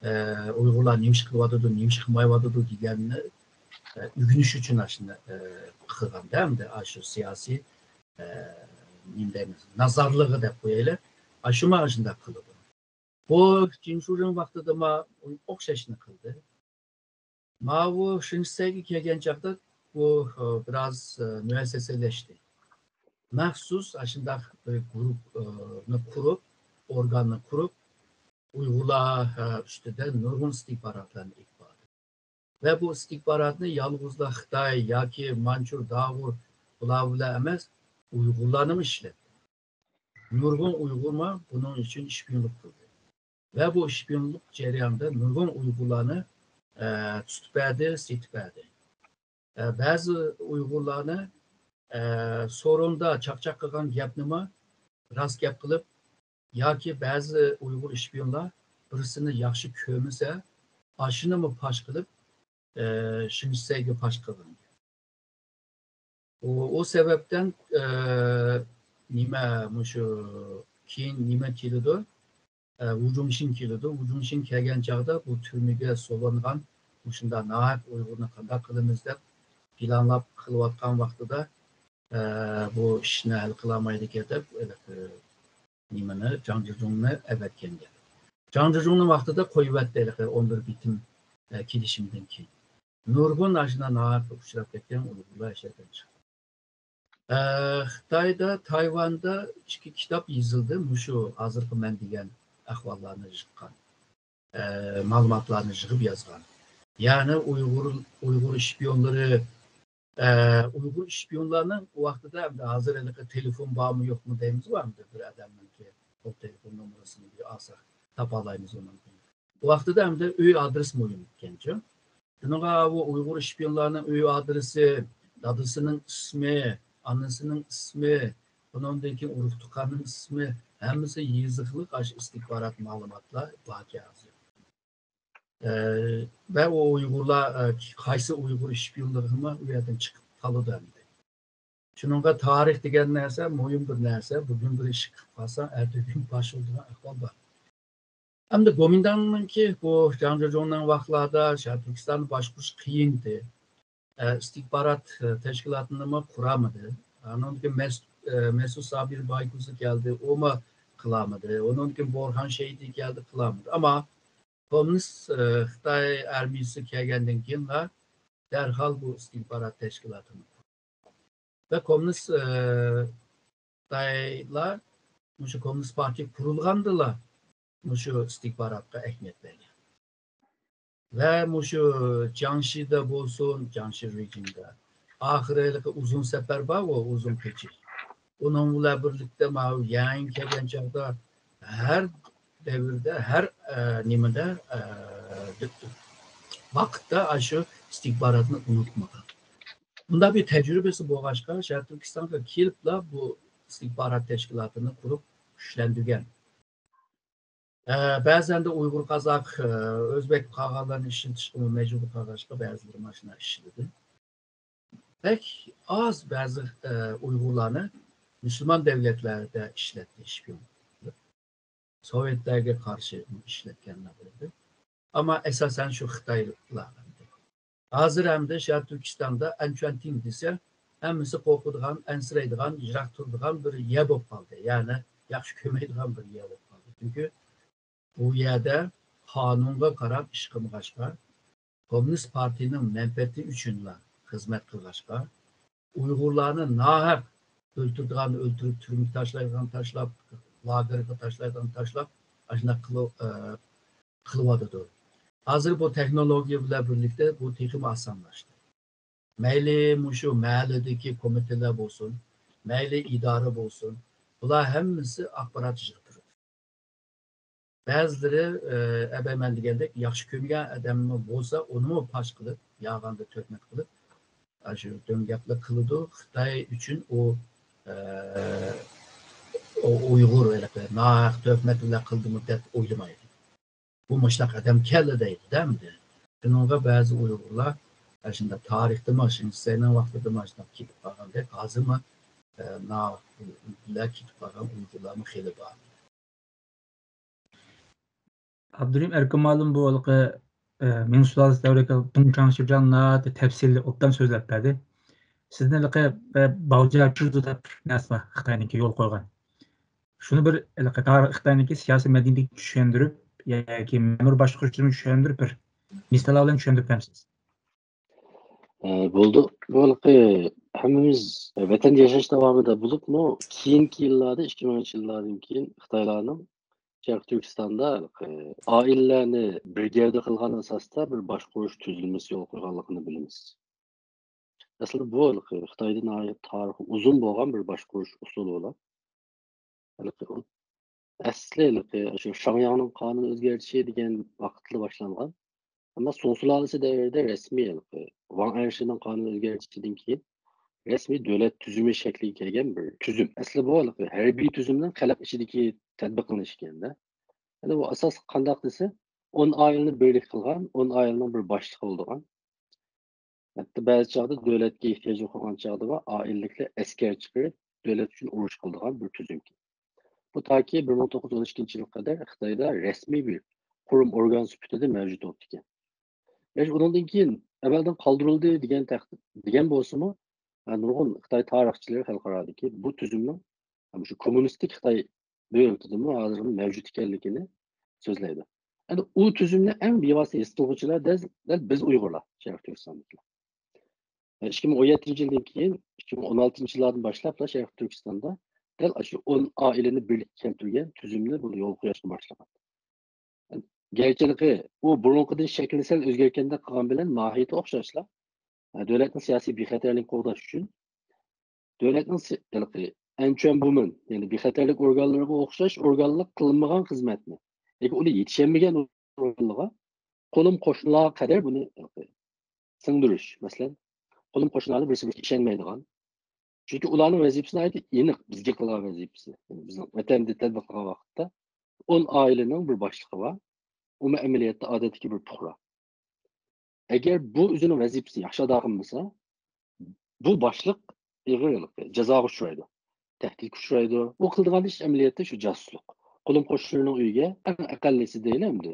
ئە، ئۇيغۇرلار نېمە ئىش قىلىۋاتىدۇ، نېمە ئىش قىلمايۋاتىدۇ دېگەننى، ئە، ئۆگىنىش ئۈچۈن ئاشۇنى، ئە، قىلغاندا، ئەمدى ئاشۇ سىياسىي، ئە، نېمە دەيمىز، نازارلىقى دەپ قويايلى، ئاشۇمۇ ئاشۇنداق قىلىدۇ. بۇ جىن شۇجىڭ ۋاقتىدىمۇ ئوخشاشنى قىلدى. ماۋۇ شىنشىسەيگە كەلگەن چاغدا بۇ، ئە، بىراز، ئە، مۇئەسسەسىلەشتى. مەخسۇس ئاشۇنداق بىر گۇرۇپپىنى قۇرۇپ، ئورگاننى قۇرۇپ، ئۇيغۇرلار، ئە، ئۈستىدە نۇرغۇن ئىستىخباراتلارنى ئېلىپ باردى. ۋە بۇ ئىستىخباراتنى يالغۇزلا خىتاي ياكى مانچۇ، داغۇر بۇلار بىلەن ئەمەس، ئۇيغۇرلارنىمۇ ئىشلەتتى. نۇرغۇن ئۇيغۇرمۇ بۇنىڭ ئۈچۈن شپىيونلۇق قىلدى. ۋە بۇ شپىيونلۇق جەريانىدا نۇرغۇن ئۇيغۇرلارنى، ئە، تۇتۇپ بەردى، سېتىپ بەردى. ئە، بەزى ئۇيغۇرلارنى، ئە، سورۇندا چاقچاق قىلغان گەپنىمۇ راست گەپ قىلىپ، ياكى بەزى ئۇيغۇر شپىيونلار بىرسىنى ياخشى كۆرمىسە، ئاشۇنىمۇ پاش قىلىپ، ئە، شىنشىسەيگە پاش قىلغان. ئۇ، ئۇ سەۋەبتىن، ئە، نېمە، مۇشۇ كېيىن نېمە كېلىدۇ؟ ئە، ۋۇجۇڭشىن كېلىدۇ. ۋۇجۇڭشىن كەلگەن چاغدا بۇ تۈرمىگە سولانغان مۇشۇنداق ناھەق ئۇيغۇرنى قانداق قىلىمىز دەپ پىلانلاپ قىلىۋاتقان ۋاقتىدا، ئە، بۇ ئىشنى ھەل قىلالمايدىكەن دەپ، ھېلىقى نېمىنى، جاڭ جىجۇڭنى ئەۋەتكەن گەپ. جاڭ جىجۇڭنىڭ ۋاقتىدا قويۇۋەتتى ھېلىقى ئون بىر بىتىم، ئە، كېلىشىمدىن كېيىن. نۇرغۇن ئاشۇنداق ناھەققە ئۇچراپ كەتكەن ئۇيغۇرلار ئەشەدىن چىقتى. ئە، خىتايدا، تايۋاندا ئىككى كىتاب يېزىلدى، مۇشۇ ھازىرقى مەن دېگەن ئەھۋاللارنى يىغقان، ئە، مەلۇماتلارنى يىغىپ يازغان. يەنى ئۇيغۇر، ئۇيغۇر شپىيونلىرى، ئە، ئۇيغۇر شپىيونلارنىڭ ئۇ ۋاقتىدا، ئەمدى ھازىر ھېلىقى تېلېفون بارمۇ يوقمۇ دەيمىزغۇ، ئەمدى بىر ئادەمنىڭكى قول تېلېفون نومۇرىسىنى بىر ئالساق تاپالايمىز ئۇنىڭ. ئۇ ۋاقتىدا ئەمدى ئۆي ئادرېسى مۇھىم ئىكەنچۇ. شۇنىڭغا ئۇ ئۇيغۇر شپىيونلارنىڭ ئۆي ئادرېسى، دادىسىنىڭ ئىسمى، ئانىسىنىڭ ئىسمى، ئۇنىڭدىن كېيىن ئۇرۇق-تۇغقاننىڭ ئىسمى، ھەممىسى يېزىقلىق ئاشۇ ئىستىخبارات مەلۇماتلار باركەن ھازىر. ئە، ۋە ئۇ ئۇيغۇرلار، ئە، قايسى ئۇيغۇر شپىيونلىرىمۇ ئۇ يەردىن چىقىپ قالىدۇ ئەمدى. شۇنىڭغا تارىخ دېگەن نەرسە مۇھىم بىر نەرسە. بۈگۈن بىر ئىش قىلىپ قالساڭ، ئەتىگۈن پاش بولىدىغان ئەھۋال بار. ئەمدى گومىنداڭنىڭكى بۇ جاڭ جىجۇڭنىڭ ۋاقىتلاردا شەرقىي تۈركىستاننى باشقۇرۇش قىيىن ئىدى. ئە، ئىستىخبارات، ئە، تەشكىلاتىنىمۇ قۇرامىدى. ئانىڭدىن كېيىن مەس-، ئە، مەسئۇد سابىر بايكوزى كەلدى، ئۇمۇ قىلالمىدى. ئۇنىڭدىن كېيىن بورھان شېيدى كەلدى، قىلالمىدى. ئەمما كوممۇنىست، ئە، خىتاي ئارمىيىسى كەلگەندىن كېيىنلا دەرھال بۇ ئىستىخبارات تەشكىلاتىنى قۇردى. ۋە كوممۇنىست، ئە، خىتايلار مۇشۇ كوممۇنىست پارتىيە قۇرۇلغاندىلا مۇشۇ ئىستىخباراتقا ئەھمىيەت بەرگەن. ۋە مۇشۇ جياڭشىدا بولسۇن، جياڭشى رېجىمدا ئاخىرى ھېلىقى ئۇزۇن سەپەر بارغۇ، ئۇزۇن قېچىش. ئۇنىڭ بىلەن بىرلىكتە ماۋۇ يەڭ كەلگەن چاغدا ھەر دەۋردە، ھەر، ئە، نېمىدە، ئە، ۋاقىتتا ئاشۇ ئىستىخباراتنى ئۇنتۇمىغان. بۇنداق بىر تەجرىبىسى بولغاچقا، شەرقىي تۈركىستانغا كېلىپلا بۇ ئىستىخبارات تەشكىلاتىنى قۇرۇپ كۈچلەندۈرگەن. ئە، بەزەندە ئۇيغۇر، قازاق، ئە، ئۆزبەك قالغانلارنى ئىشلىتىشكىمۇ مەجبۇر قالغاچقا، بەزىلىرى مانا شۇنداق ئىشلىدى. بەك ئاز بەزى، ئە، ئۇيغۇرلارنى مۇسۇلمان دەۋلەتلەردە ئىشلەتتى، شپىيون. سوۋېتلەرگە قارشى ئىشلەتكەنلەر ئىدى. ئەمما ئاساسەن شۇ خىتايلار ئىدى. ھازىر ئەمدى شەرقىي تۈركىستاندا ئەنچۈەنتىڭ دېسە، ھەممىسى قورقىدىغان، ئەنسىرەيدىغان، يىراق تۇرىدىغان بىر يەر بولۇپ قالدى. يەنى ياخشى كۆرمەيدىغان بىر يەر بولۇپ قالدى. چۈنكى بۇ يەردە قانۇنغا قاراپ ئىش قىلمىغاچقا، كوممۇنىست پارتىيىنىڭ مەنپەئەتى ئۈچۈنلا خىزمەت قىلغاچقا، ئۇيغۇرلارنى ناھەق ئۆلتۈرىدىغاننى ئۆلتۈرۈپ، تۈرمىگە تاشلايدىغاننى تاشلاپ، لاگېرغا تاشلايدىغاننى تاشلاپ، ئاشۇنداق قىلىۋاتىدۇ. ھازىر بۇ تېخنولوگىيە بىلەن بىرلىكتە بۇ تېخىمۇ ئاسانلاشتى. مەيلى مۇشۇ مەھەللىدىكى كومىتېتلار بولسۇن، مەيلى ئىدارە بولسۇن، بۇلار ھەممىسى ئاخبارات يىغىپ تۇرىدۇ. بەزىلىرى ئەبەي مەن دېگەندەك ياخشى كۆرمىگەن ئادەممۇ بولسا، ئۇنىمۇ پاش قىلىپ، يالغاندا تۆھمەت قىلىپ، ئاشۇ دۆڭگەپلىك قىلىدۇ. خىتاي ئۈچۈن ئۇ ئۇيغۇر ھېلىقى ناھەق تۆھمەت بىلەن قىلدىمۇ دەپ ئويلىمايدۇ. بۇ مۇشۇنداق ئادەم كەلدى دەيدۇ-دە ئەمدى. شۇنىڭغا بەزى ئۇيغۇرلار ئاشۇنداق تارىختىمۇ، شېڭ شىسەينىڭ ۋاقتىدىمۇ ئاشۇنداق كېتىپ قالغاندەك، ھازىرمۇ ناھەق بىلەن كېتىپ قالغان ئۇيغۇرلارمۇ خېلى بار. ئابدۇرېھىم ئەركىن مۇئەللىم بۇ ھېلىقى مىڭ سۇلالىسى دەۋرىگە دۇڭ چاڭشىجياڭ ناھايىتى تەپسىلىي ئوبدان سۆزلەپ بەردى. سىزدىن ھېلىقى باۋجيا چۇزۇ دەپ نەرسە بار خىتاينىڭكى يول قويغان. شۇنى بىر ھېلىقى تارىخ خىتاينىڭكى سىياسىي مەدەنىيىتىگە چۈشەندۈرۈپ ياكى مەمۇرىي باشقۇرۇشنى چۈشەندۈرۈپ بىر مىساللار بىلەن چۈشەندۈرۈپ بەرمىسىز؟ بولدى. بۇ ھېلىقى ھەممىمىز ۋەتەندە ياشاش داۋامىدا بولۇپمۇ كېيىنكى يىللاردا، ئىككى مىڭىنچى يىللاردىن كېيىن خىتايلارنىڭ شەرقىي تۈركىستاندا ھېلىقى ئائىلىلەرنى بىر گەۋدە قىلغان ئاساستا بىر باشقۇرۇش تۈزۈلمىسى يولغا قويغانلىقىنى بىلىمىز. ئەسلىدە بۇ ھېلىقى خىتايدا ناھايىتى تارىخى ئۇزۇن بولغان بىر باشقۇرۇش ئۇسۇلى بولۇپ، ھېلىقى ئەسلى ھېلىقى شۇ شاڭياڭنىڭ قانۇن ئۆزگەرتىشى دېگەن ۋاقىتلا باشلانغان. ئەمما سۇڭ سۇلالىسى دەۋرىدە رەسمىي ھېلىقى ۋاڭ ئەنشىنىڭ قانۇن ئۆزگەرتىشىدىن كېيىن رەسمىي دۆلەت تۈزۈمى شەكلىگە كەلگەن بىر تۈزۈم. ئەسلى بۇ ھېلىقى ھەربىي تۈزۈمنىڭ خەلق ئىچىدىكى تەتبىقلىنىشى ئىكەن-دە. يەنى بۇ ئاساسلىق قانداق دېسە، ئون ئائىلىنى بىرلىك قىلغان، ئون ئائىلىنىڭ بىر باشلىقى بولىدىغان، ھەتتا بەزى چاغدا دۆلەتكە ئېھتىياج يوق بولغان چاغدىمۇ ئائىلىلىكلەر ئەسكەر چىقىرىپ، دۆلەت ئۈچۈن ئۇرۇش قىلىدىغان بىر تۈزۈمكەن. بۇ تاكى بىر مىڭ توققۇز يۈز ئون ئىككىنچى يىلغا قەدەر خىتايدا رەسمىي بىر قۇرۇم ئورگان سۈپىتىدە مەۋجۇت بولۇپتىكەن. ئۇنىڭدىن كېيىن ئەمەلدىن قالدۇرۇلدى دېگەن تەق-، دېگەن بولسىمۇ، نۇرغۇن خىتاي تارىخچىلىرى خەلقئارادىكى بۇ تۈزۈمنىڭ مۇشۇ كوممۇنىستىك خىتاي دۆلىتىدىمۇ ھازىرمۇ مەۋجۇت ئىكەنلىكىنى سۆزلەيدۇ. ئەنە ئۇ تۈزۈمنى ئەڭ بىۋاسىتە ھېس قىلغۇچىلار دەل، دەل بىز ئۇيغۇرلار، شەرقىي تۈركىستاندىكىلەر. ئىككى مىڭ ئون يەتتىنچى يىلدىن كېيىن، ئىككى مىڭ ئون ئالتىنچى يىللاردىن باشلاپلا شەرقىي تۈركىستاندا دەل ئاشۇ ئون ئائىلىنى بىرلىككە كەلتۈرگەن تۈزۈمنى بۇ يولغا قويۇشقا باشلىغان. گەرچىلىكى ئۇ بۇرۇنقىدىن شەكلى سەل ئۆزگەرتكەندەك قىلغان بىلەن ماھىيىتى ئوخشاشلا، دۆلەتنىڭ سىياسىي بىخەتەرلىكىنى قوغداش ئۈچۈن دۆلەتنىڭ سى-، ھېلىقى ئەنچۈەن بۇمىن، يەنى بىخەتەرلىك ئورگانلىرىغا ئوخشاش ئورگانلىق قىلمىغان خىزمەتنى، ياكى ئۇنى يېتىشەلمىگەن ئورۇنلىرىغا قولۇم قوشنىلارغا قەدەر بۇنى ھېلىقى سىڭدۈرۈش، مەسىلەن، قولۇم قوشنىلارنى بىرسى بىرسىگە ئىشەنمەيدىغان. چۈنكى ئۇلارنىڭ ۋەزىپىسى ناھايىتى ئېنىق، بىزگە قىلغان ۋەزىپىسى. يەنى بىزنىڭ ۋەتەندە تەتبىق قىلغان ۋاقىتتا ئون ئائىلىنىڭ بىر باشلىقى بار. ئۇمۇ ئەمەلىيەتتە ئادەتتىكى بىر پۇقرا. ئەگەر بۇ ئۆزىنىڭ ۋەزىپىسىنى ياخشى ئادا قىلمىسا، بۇ باشلىق ئېغىر ھېلىقى جازاغا ئۇچرايدۇ، تەھدىتكە ئۇچرايدۇ. ئۇ قىلىدىغان ئىش ئەمەلىيەتتە شۇ جاسۇسلۇق. قولۇم قوشنىنىڭ ئۆيىگە ئەڭ ئەقەللىسى دەيلى ئەمدى،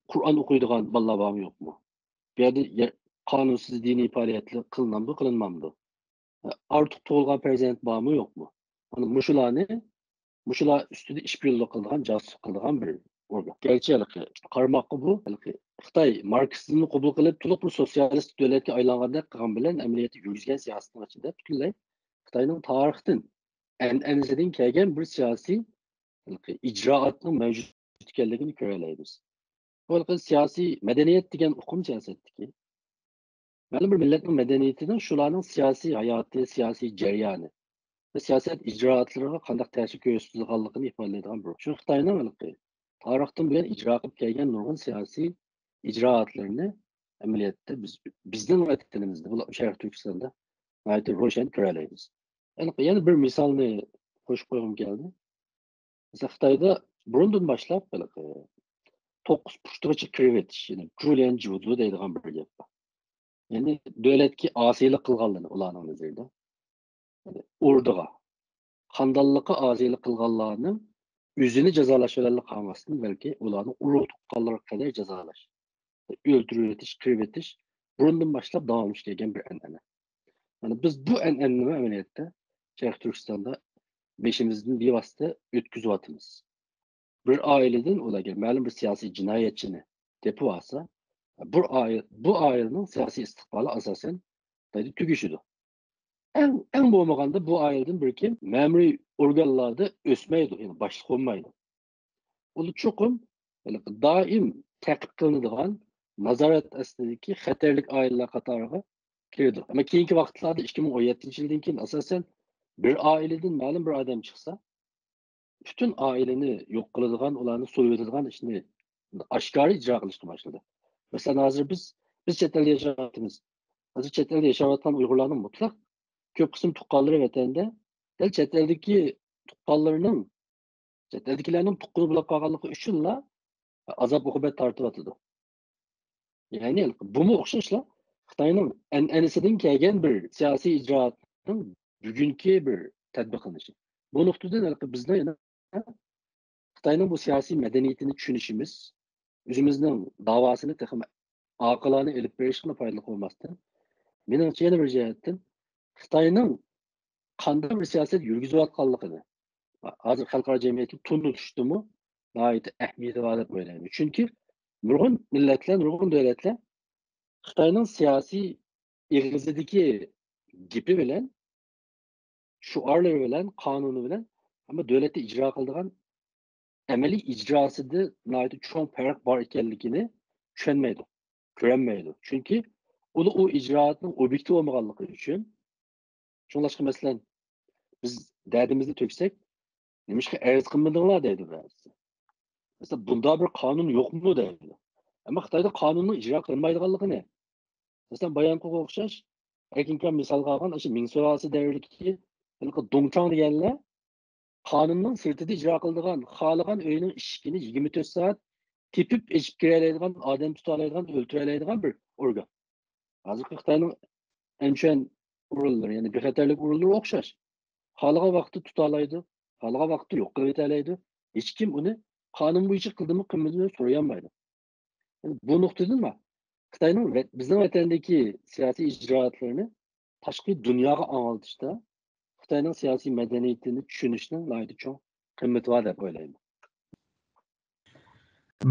قۇرئان ئوقۇيدىغان بالىلار بارمۇ يوقمۇ؟ بۇ يەردە يە-، قانۇنسىز دىنىي پائالىيەتلەر قىلىنامدۇ، قىلىنمامدۇ؟ ئارتۇق تۇغۇلغان پەرزەنت بارمۇ يوقمۇ؟ مانا مۇشۇلارنى، مۇشۇلار ئۈستىدە ئىشپىيونلۇق قىلىدىغان، جاسۇسلۇق قىلىدىغان بىر ئورگان. گەرچە ھېلىقى قارىماققا بۇ ھېلىقى خىتاي ماركسىزمنى قوبۇل قىلىپ، تولۇق بىر سوتسىيالىست دۆلەتكە ئايلانغاندەك قىلغان بىلەن، ئەمەلىيەتتە يۈرگۈزگەن سىياسىتىنىڭ ئىچىدە پۈتۈنلەي خىتاينىڭ تارىختىن، ئەنئەنىسىدىن كەلگەن بىر سىياسىي ھېلىقى ئىجرائاتنىڭ مەۋجۇت ئىكەنلىكىنى كۆرەلەيمىز. بۇ ھېلىقى سىياسىي مەدەنىيەت دېگەن ئۇقۇم سىياسەتتىكى مەلۇم بىر مىللەتنىڭ مەدەنىيىتىنىڭ شۇلارنىڭ سىياسىي ھاياتى، سىياسىي جەريانى ۋە سىياسەت ئىجرائاتلىرىغا قانداق تەسىر كۆرسىتىدىغانلىقىنى ئىپادىلەيدىغان بىر. شۇ خىتاينىڭ ھېلىقى تارىختىن بۇيان ئىجرا قىلىپ كەلگەن نۇرغۇن سىياسىي ئىجرائاتلىرىنى ئەمەلىيەتتە بىز، بىزنىڭ ۋەتىنىمىزدە، بولۇپمۇ شەرقىي تۈركىستاندا ناھايىتى روشەن كۆرەلەيمىز. ھېلىقى يەنە بىر مىسالنى قوشۇپ قويغۇم كەلدى. مەسىلەن، خىتايدا بۇرۇندىن باشلاپ ھېلىقى توققۇز پۇشتىغىچە كىرىۋېتىش، يەنى جۇليەن جۇدۇ دەيدىغان بىر گەپ بار. يەنى دۆلەتكە ئاسىيلىق قىلغانلىرىنى ئۇلارنىڭ نەزىرىدە، يەنى ئوردىغا، خاندانلىققا ئاسىيلىق قىلغانلارنىڭ ئۆزىنى جازالاش بىلەنلا قالماستىن، بەلكى ئۇلارنىڭ ئۇرۇق تۇغقانلىرىغا قەدەر جازالاش، ئۆلتۈرۈۋېتىش، قىرىۋېتىش بۇرۇندىن باشلاپ داۋاملىشىپ كەلگەن بىر ئەنئەنە. مانا بىز بۇ ئەنئەنىنى ئەمەلىيەتتە شەرقىي تۈركىستاندا بېشىمىزدىن بىۋاسىتە ئۆتكۈزۈۋاتىمىز. بىر ئائىلىدىن ئۇلار مەلۇم بىر سىياسىي جىنايەتچىنى تېپىپ ئالسا، بۇ ئائىلە، بۇ ئائىلىنىڭ سىياسىي ئىستىقبالى ئاساسەن تۈگىشىدۇ. ئەڭ، ئەڭ بولمىغاندا بۇ ئائىلىدىن بىر كىم مەمۇرىي ئورگانلاردا ئۆسمەيدۇ، يەنى باشلىق بولمايدۇ. ئۇلار چوقۇم دائىم تەقىب قىلىنىدىغان، نازارەت ئاستىدىكى خەتەرلىك ئائىلىلەر قاتارىغا كىرىدۇ. ئەمما كېيىنكى ۋاقىتلاردا، ئىككى مىڭ ئون يەتتىنچى يىلدىن كېيىن ئاساسەن بىر ئائىلىدىن مەلۇم بىر ئادەم چىقسا، پۈتۈن ئائىلىنى يوق قىلىدىغان، ئۇلارنى سويۇۋېتىدىغان ئىشنى ئاشكارا ئىجرا قىلىشقا باشلىدى. مەسىلەن، ھازىر بىز، بىز چەت ئەلدە ياشاۋاتىمىز. ھازىر چەت ئەلدە ياشاۋاتقان ئۇيغۇرلارنىڭ مۇتلەق كۆپ قىسىم تۇغقانلىرى ۋەتەندە، دەل چەت ئەلدىكى تۇغقانلىرىنىڭ، چەت ئەلدىكىلەرنىڭ تۇغقىنى بولۇپ قالغانلىقى ئۈچۈنلا ئازاب-ئوقۇبەت تارتىۋاتىدۇ. يەنى بۇمۇ ئوخشاشلا خىتاينىڭ ئەنئەنىسىدىن كەلگەن بىر سىياسىي ئىجرائاتنىڭ بۈگۈنكى بىر تەتبىقلىنىشى. بۇ نۇقتىدىن ھېلىقى بىزنىڭ يەنە خىتاينىڭ بۇ سىياسىي مەدەنىيىتىنى چۈشىنىشىمىز، ئۆزىمىزنىڭ داۋاسىنى تېخىمۇ ئاقىلانە ئېلىپ بېرىشقىمۇ پايدىلىق بولماستىن، مېنىڭچە يەنە بىر جەھەتتىن خىتاينىڭ قانداق بىر سىياسەت يۈرگۈزۈۋاتقانلىقىنى ھازىر خەلقئارا جەمئىيەتكە تونۇتۇشتىمۇ ناھايىتى ئەھمىيىتى بار دەپ ئويلايمەن. چۈنكى نۇرغۇن مىللەتلەر، نۇرغۇن دۆلەتلەر خىتاينىڭ سىياسىي ئېغىزىدىكى گېپى بىلەن، شوئارلىرى بىلەن، قانۇنى بىلەن، ئەمما دۆلەتتە ئىجرا قىلىدىغان ئەمەلىي ئىجراسىدا ناھايىتى چوڭ پەرق بار ئىكەنلىكىنى چۈشەنمەيدۇ، كۆرەلمەيدۇ. چۈنكى ئۇلار ئۇ ئىجرائاتنىڭ ئوبيېكتى بولمىغانلىقى ئۈچۈن. شۇڭلاشقا، مەسىلەن، بىز دەردىمىزنى تۆكسەك، «نېمىشقا ئەرز قىلمىدىڭلار؟» دەيدۇ بەزىسى. مەسىلەن، «بۇنداق بىر قانۇن يوقمۇ؟» دەيدۇ. ئەمما خىتايدا قانۇننىڭ ئىجرا قىلىنمايدىغانلىقىنى، مەسىلەن، بايانقىغا ئوخشاش، ئەركىنكام مىسالغا ئالغان ئاشۇ مىڭ سۇلالىسى دەۋرىدىكى ھېلىقى دۇڭچاڭ دېگەنلەر قانۇننىڭ سىرتىدا ئىجرا قىلىدىغان، خالىغان ئۆينىڭ ئىشىكىنى يىگىرمە تۆت سائەت تېپىپ ئېچىپ كىرەلەيدىغان، ئادەم تۇتالايدىغان، ئۆلتۈرەلەيدىغان بىر ئورگان. ھازىرقى خىتاينىڭ ئەنچۈەن ئورۇنلىرى، يەنى بىخەتەرلىك ئورۇنلىرى ئوخشاش. خالىغان ۋاقىتتا تۇتالايدۇ، خالىغان ۋاقىتتا يوق قىلىۋېتەلەيدۇ. ھېچكىم ئۇنى قانۇن بويىچە قىلدىمۇ، قىلمىدىمۇ سورىيالمايدۇ. بۇ نۇقتىدىنمۇ خىتاينىڭ ۋە-، بىزنىڭ ۋەتەندىكى سىياسىي ئىجرائاتلىرىنى تاشقى دۇنياغا ئاڭلىتىشتا خىتاينىڭ سىياسىي مەدەنىيىتىنى چۈشىنىشنىڭ ناھايىتى چوڭ قىممىتى بار دەپ ئويلايمەن.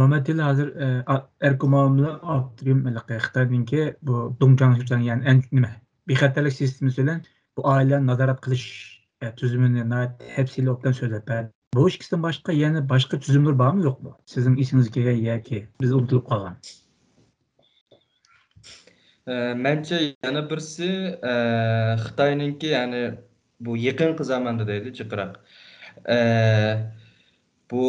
مامەتئېلى ھازىر، ئە، ئا-، ئەركىن مامۇللا ئابدۇرېھىم ھېلىقى خىتاينىڭكى بۇ دۇڭجاڭ شىجاڭ، يەنى ئەن-، نېمە، بىخەتەرلىك سىستېمىسى بىلەن بۇ ئائىلىلەرنى نازارەت قىلىش، ئە، تۈزۈمىنى ناھايىتى تەپسىلىي ئوبدان سۆزلەپ بەردى. بۇ ئىككىسىدىن باشقا يەنە باشقا تۈزۈملەر بارمۇ، يوقمۇ؟ سىزنىڭ ئېسىڭىزگە كەلگەن ياكى بىز ئۇنتۇلۇپ قالغان؟ ئە، مەنچە يەنە بىرسى، ئە، خىتاينىڭكى، يەنى بۇ يېقىنقى زاماندا دەيلى، جىقراق. ئە، بۇ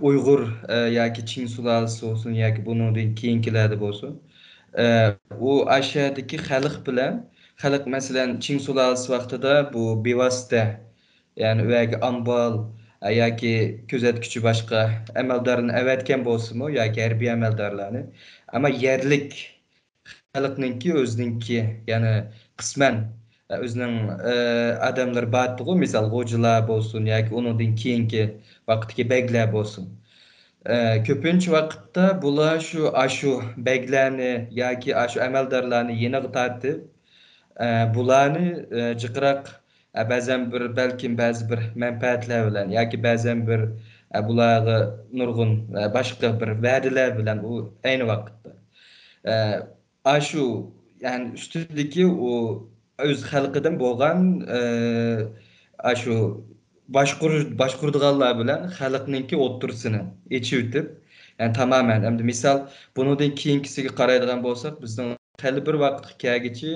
ئۇيغۇر، ئە، ياكى چىڭ سۇلالىسى بولسۇن، ياكى بۇنىڭدىن كېيىنكىلەردە بولسۇن، ئە، ئۇ ئاشۇ يەردىكى خەلق بىلەن، خەلق، مەسىلەن، چىڭ سۇلالىسى ۋاقتىدا بۇ بىۋاسىتە، يەنى ئۇ يەرگە ئامبال، ئە، ياكى كۆزەتكۈچى باشقا ئەمەلدارلارنى ئەۋەتكەن بولسىمۇ، ياكى ھەربىي ئەمەلدارلارنى، ئەمما يەرلىك خەلقنىڭكى ئۆزىنىڭكى، يەنى قىسمەن، ئە، ئۆزىنىڭ، ئە، ئادەملىرى بارتىغۇ، مىسال، غوجىلار بولسۇن ياكى ئۇنىڭدىن كېيىنكى ۋاقىتتىكى بەگلەر بولسۇن. ئە، كۆپىنچە ۋاقىتتا بۇلار شۇ، ئاشۇ بەگلەرنى ياكى ئاشۇ ئەمەلدارلارنى يېنىغا تارتىپ، ئە، بۇلارنى، ئە، جىقراق، ئە، بەزەن بىر، بەلكىم بەزى بىر مەنپەئەتلەر بىلەن ياكى بەزەن بىر، ئە، بۇلارغا نۇرغۇن، ئە، باشقا بىر ۋەدىلەر بىلەن ئۇ ئەينى ۋاقىتتا، ئە، ئاشۇ، يەنى ئۈستىدىكى ئۇ ئۆز خەلقىدىن بولغان، ئە، ئاشۇ باشقۇرۇش، باشقۇرىدىغانلار بىلەن خەلقنىڭكى ئوتتۇرىسىنى ئېچىۋېتىپ، يەنى تامامەن، ئەمدى مىسال، بۇنىڭدىن كېيىنكىسىگە قارايدىغان بولساق، بىزنىڭ خېلى بىر ۋاقىتقا كەلگۈچە،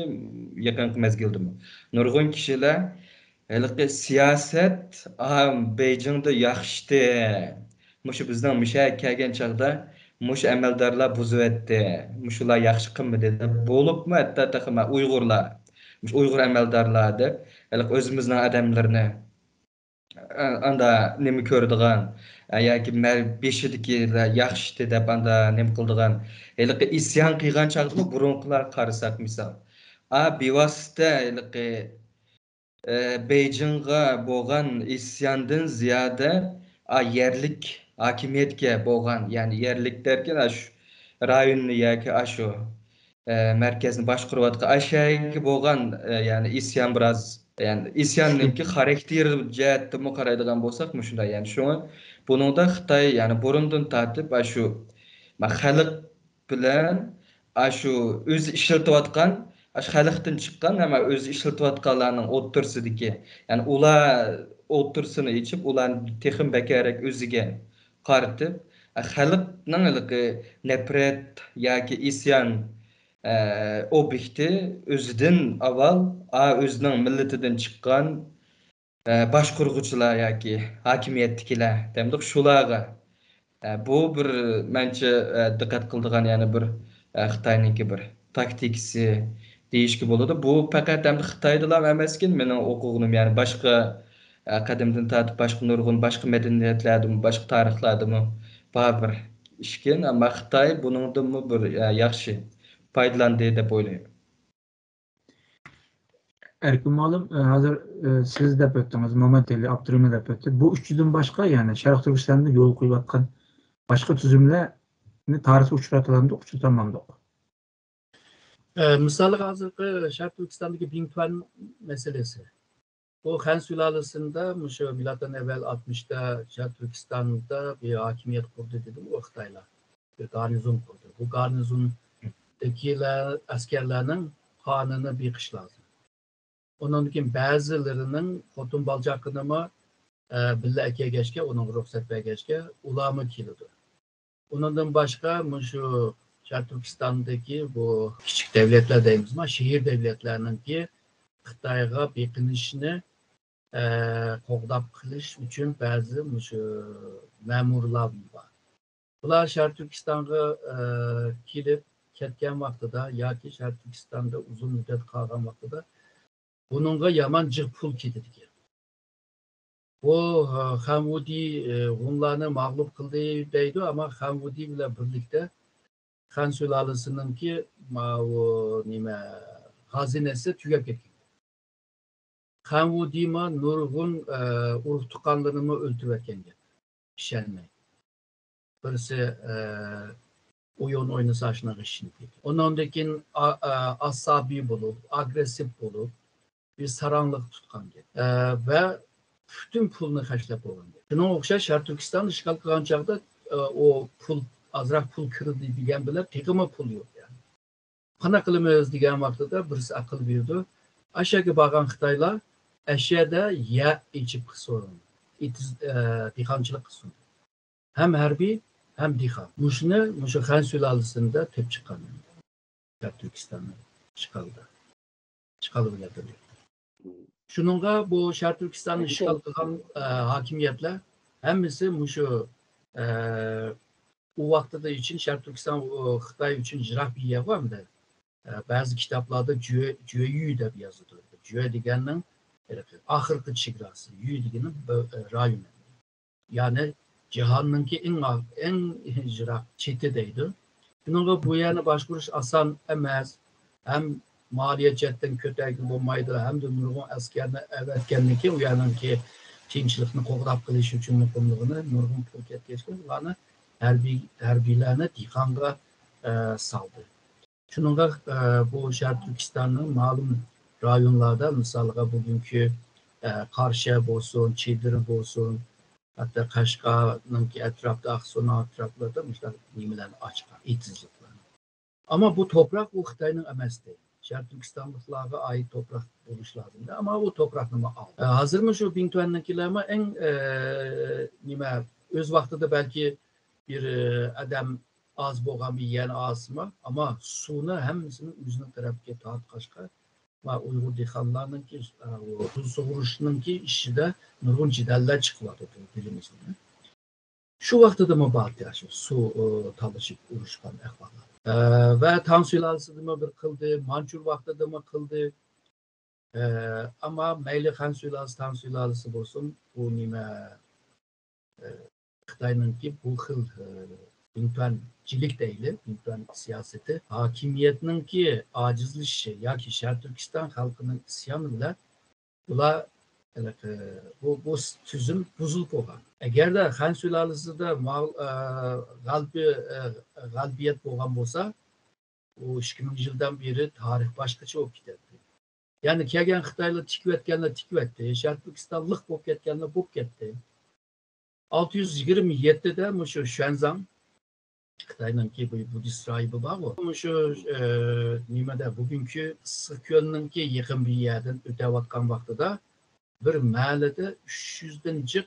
يېقىنقى مەزگىلدىمۇ نۇرغۇن كىشىلەر ھېلىقى سىياسەت، ئا، بېيجىڭدا ياخشىتى، مۇشۇ بىزنىڭ مۇشۇ يەرگە كەلگەن چاغدا مۇشۇ ئەمەلدارلار بۇزۇۋەتتى، مۇشۇلار ياخشى قىلمىدى دەپ، بولۇپمۇ ھەتتا تېخىمۇ ئۇيغۇرلار، مۇشۇ ئۇيغۇر ئەمەلدارلار دەپ، ھېلىقى ئۆزىمىزنىڭ ئادەملىرىنى، ئە، ئاندا نېمە كۆرىدىغان، ئە، ياكى مەر-، بېشىدىكىلەر ياخشىتى دەپ ئاندا نېمە قىلىدىغان، ھېلىقى ئىسيان قىلغان چاغدىمۇ بۇرۇنقىلارغا قارىساق مىسال، ئا، بىۋاسىتە ھېلىقى ئە، بېيجىڭغا بولغان ئىسياندىن زىيادە ئا، يەرلىك ھاكىمىيەتكە بولغان، يەنى يەرلىك دەركەن، ئاشۇ رايوننى ياكى ئاشۇ، ئە، مەركەزنى باشقۇرۇۋاتقان ئاشۇ يەرگە بولغان، ئە، يەنى ئىسيان بىراز، يەنى ئىسياننىڭكى خاراكتېر جەھەتتىنمۇ قارايدىغان بولساق، مۇشۇنداق. يەنى شۇڭا بۇنىڭدا خىتاي، يەنى بۇرۇندىن تارتىپ ئاشۇ، ما، خەلق بىلەن ئاشۇ ئۆزى ئىشلىتىۋاتقان، ئاشۇ خەلقتىن چىققان، ئەمما ئۆزى ئىشلىتىۋاتقانلارنىڭ ئوتتۇرىسىدىكى، يەنى ئۇلار ئوتتۇرىسىنى ئېچىپ، ئۇلارنى تېخىمۇ بەكرەك ئۆزىگە قارىتىپ، خەلقنىڭ ھېلىقى نەپرەت ياكى ئىسيان، ئە، ئوبيېكتى ئۆزىدىن ئاۋۋال، ئا، ئۆزىنىڭ مىللىتىدىن چىققان، ئە، باشقۇرغۇچىلار ياكى ھاكىمىيەتتىكىلەر دەمدۇق شۇلارغا، ئە، بۇ بىر مەنچە، ئە، دىققەت قىلىدىغان يەنە بىر، ئە، خىتاينىڭكى بىر تاكتىكىسى دېيىشكە بولىدۇ. بۇ پەقەت ئەمدى خىتايدىلا ئەمەسكەن، مېنىڭ ئوقۇغىنىم، يەنى باشقا، ئە، قەدىمدىن تارتىپ باشقا نۇرغۇن باشقا مەدەنىيەتلەردىمۇ، باشقا تارىخلاردىمۇ بار بىر ئىشكەن. ئەمما خىتاي بۇنىڭدىنمۇ بىر، ئە، ياخشى پايدىلاندى دەپ ئويلايمەن. ئەركىن مۇئەللىم، ئە، ھازىر، ئە، سىز دەپ ئۆتتىڭىز، مامەتئېلى ئابدۇرېھىم دەپ ئۆتتى. بۇ ئۈچىدىن باشقا، يەنى شەرقىي تۈركىستاندا يولغا قويۇۋاتقان باشقا تۈزۈملەرنى تارىختا ئۇچرىتالامدۇق، ئۇچرىتالمامدۇق؟ ئە، مىسالغا، ھازىرقى شەرقىي تۈركىستاندىكى بىڭتۈەن مەسىلىسى. بۇ خەن سۇلالىسىدە مۇشۇ مىلادتىن ئەۋۋەل ئاتمىشتا شەرقىي تۈركىستاندا بىر ھاكىمىيەت قۇردى دېدىم، ئۇ خىتايلار. بىر گارنىزون قۇردى. بۇ گارنىزوندىكىلەر، ئەسكەرلەرنىڭ قانىنى بېقىش لازىم. ئۇنىڭدىن كېيىن بەزىلىرىنىڭ خوتۇن بالا چاقىنىمۇ، ئە، بىللە ئەكەلگەچكە، ئۇنىڭغا رۇخسەت بەرگەچكە، ئۇلارمۇ كېلىدۇ. ئۇنىڭدىن باشقا مۇشۇ شەرقىي تۈركىستاندىكى بۇ كىچىك دەۋلەتلەر دەيمىزما، شېھىر دەۋلەتلەرنىڭكى خىتايغا بېقىنىشىنى، ئە، قوغداپ قېلىش ئۈچۈن بەزى مۇشۇ مەمۇرلار بار. بۇلار شەرقىي تۈركىستانغا، ئە، كېلىپ كەتكەن ۋاقتىدا ياكى شەرقىي تۈركىستاندا ئۇزۇن مۇددەت قالغان ۋاقتىدا بۇنىڭغا يامان جىق پۇل كېتىدىكەن. بۇ، ئە، خەنۋۇدى، ئە، ھونلارنى مەغلۇپ قىلدى دەيدۇ، ئەمما خەنۋۇدى بىلەن بىرلىكتە خەن سۇلالىسىنىڭكى ماۋۇ نېمە، خازىنىسى تۈگەپ كەتكەن. خەنۋۇدىمۇ نۇرغۇن، ئە، ئۇرۇق تۇغقانلىرىنىمۇ ئۆلتۈرۈۋەتكەن گەپ. ئىشەنمەي. بىرسى، ئە، ئويۇن ئوينىسا ئاشۇنىڭغا ئىشىنىپ كېتىدۇ. ئۇنىڭدىن كېيىن ئا-، ئە، ئاسابىي بولۇپ، ئاگرېسسىپ بولۇپ، بىر ساراڭلىق تۇتقان گەپ. ئە، ۋە پۈتۈن پۇلنى خەجلەپ بولغان گەپ. شۇنىڭغا ئوخشاش شەرقىي تۈركىستاننى ئىشغال قىلغان چاغدا، ئە، ئۇ پۇل، ئازراق پۇل كىردى دېگەن بىلەن تېخىمۇ پۇل يوق يەنى. قانداق قىلىمىز دېگەن ۋاقتىدا بىرسى ئەقىل بېرىدۇ. ئاشۇ يەرگە بارغان خىتايلار ئەشۇ يەردە يەر ئېچىپ قىلسۇن، ئېتىز-، ئە، دېھقانچىلىق قىلسۇن. ھەم ھەربىي، ھەم دېھقان. مۇشۇنى، مۇشۇ خەن سۇلالىسىدە تېپىپ چىققان. شەرقىي تۈركىستاننى ئىشغالدا. ئىشغال بىلەن بىرلىكتە. شۇنىڭغا بۇ شەرقىي تۈركىستاننى ئىشغال قىلغان، ئە، ھاكىمىيەتلەر ھەممىسى مۇشۇ، ئە، ئۇ ۋاقتىدا ئۈچۈن شەرقىي تۈركىستان، ئۇ، خىتاي ئۈچۈن يىراق بىر يەرغۇ ئەمدى. ئە، بەزى كىتابلاردا جۆ-، جۆيۈ دەپ يازىدۇ. جۆ دېگەننىڭ ئاخىرقى چېگراسى، يۈ دېگىنى بىر، ئە، رايون. يەنى جاھاننىڭكى ئەڭ ئا-، ئەڭ يىراق چېتى دەيدۇ. شۇنىڭغا بۇ يەرنى باشقۇرۇش ئاسان ئەمەس. ھەم مالىيە جەھەتتىن كۆتەرگىلى بولمايدۇ، ھەمدە نۇرغۇن ئەسكەرنى ئەۋەتكەندىن كېيىن، ئۇ يەرنىڭكى تىنچلىقنى قوغداپ قېلىش ئۈچۈن مۇقىملىقىنى نۇرغۇن پۇل كەتكەچكە، ئۇلارنى ھەربىي، ھەربىيلەرنى دېھقانغا، ئە، سالدى. شۇنىڭغا، ئە، بۇ شەرقىي تۈركىستاننىڭ مەلۇم رايونلاردا، مىسالغا، بۈگۈنكى، ئە، قاراشيەر بولسۇن، چىدىر بولسۇن، ھەتتا قەشقەرنىڭكى ئەتراپتا، ئاقسۇنىڭ ئەتراپلىرىدا مۇشۇنداق نېمىلەرنى ئاچقان، ئېتىزلىقلارنى. ئەمما بۇ توپراق ئۇ خىتاينىڭ ئەمەستى. شەرقىي تۈركىستانلىقلارغا ئائىت توپراق بولۇش لازىم. ئەمما ئۇ توپراقنىمۇ ئالدى. ئە، ھازىرمۇ شۇ بىڭتۈەننىڭكىلەرمۇ ئەڭ، ئە، نېمە، ئۆز ۋاقتىدا بەلكى بىر، ئە، ئادەم ئاز بولغان بىر يەر ئازمۇ، ئەمما سۇنى ھەممىسىنى ئۆزىنىڭ تەرەپكە تارتقاچقا، ما ئۇيغۇر دېھقانلارنىڭكى، ئە، ئۇ سۇ سۇغۇرۇشنىڭكى ئىشىدا نۇرغۇن جېدەللەر چىقىۋاتىدۇ، بىلىمىزدە. شۇ ۋاقتىدىمۇ باردى شۇ سۇ، ئۇ، تالىشىپ ئۇرۇشقان ئەھۋاللار. ئە، ۋە تاڭ سۇلالىسىدىمۇ بىر قىلدى، مانچۇر ۋاقتىدىمۇ قىلدى. ئە، ئەمما مەيلى خەن سۇلالىسى، تاڭ سۇلالىسى بولسۇن، بۇ نېمە، ئە، خىتاينىڭكى بۇ خىل، ئە، بىڭتۈەنچىلىك دەيلى، بىڭتۈەن سىياسىتى، ھاكىمىيەتنىڭكى ئاجىزلىشىشى ياكى شەرقىي تۈركىستان خەلقىنىڭ ئىسيانى بىلەن بۇلار ھېلىقى بۇ، بۇ تۈزۈم بۇزۇلۇپ بولغان. ئەگەردە خەن سۇلالىسىدە ماغ-، ئە، غەلىبە، ئە، غەلىبىيەت بولغان بولسا، ئۇ ئىككى مىڭ يىلدىن بېرى تارىخ باشقىچە بولۇپ كېتەتتى. يەنى كەلگەن خىتايلار تىكىۋەتكەنلەر تىكىۋەتتى، شەرقىي تۈركىستانلىق بولۇپ كەتكەنلەر بولۇپ كەتتى. ئالتە يۈز يىگىرمە يەتتىدە مۇشۇ شۈەنزاڭ، خىتاينىڭكى بۇ بۇددىست راھىبى بارغۇ، مۇشۇ، ئە، نېمىدە، بۈگۈنكى ئىسسىق كۆلنىڭكى يېقىن بىر يەردىن ئۆتەۋاتقان ۋاقتىدا بىر مەھەللىدە ئۈچ يۈزدىن جىق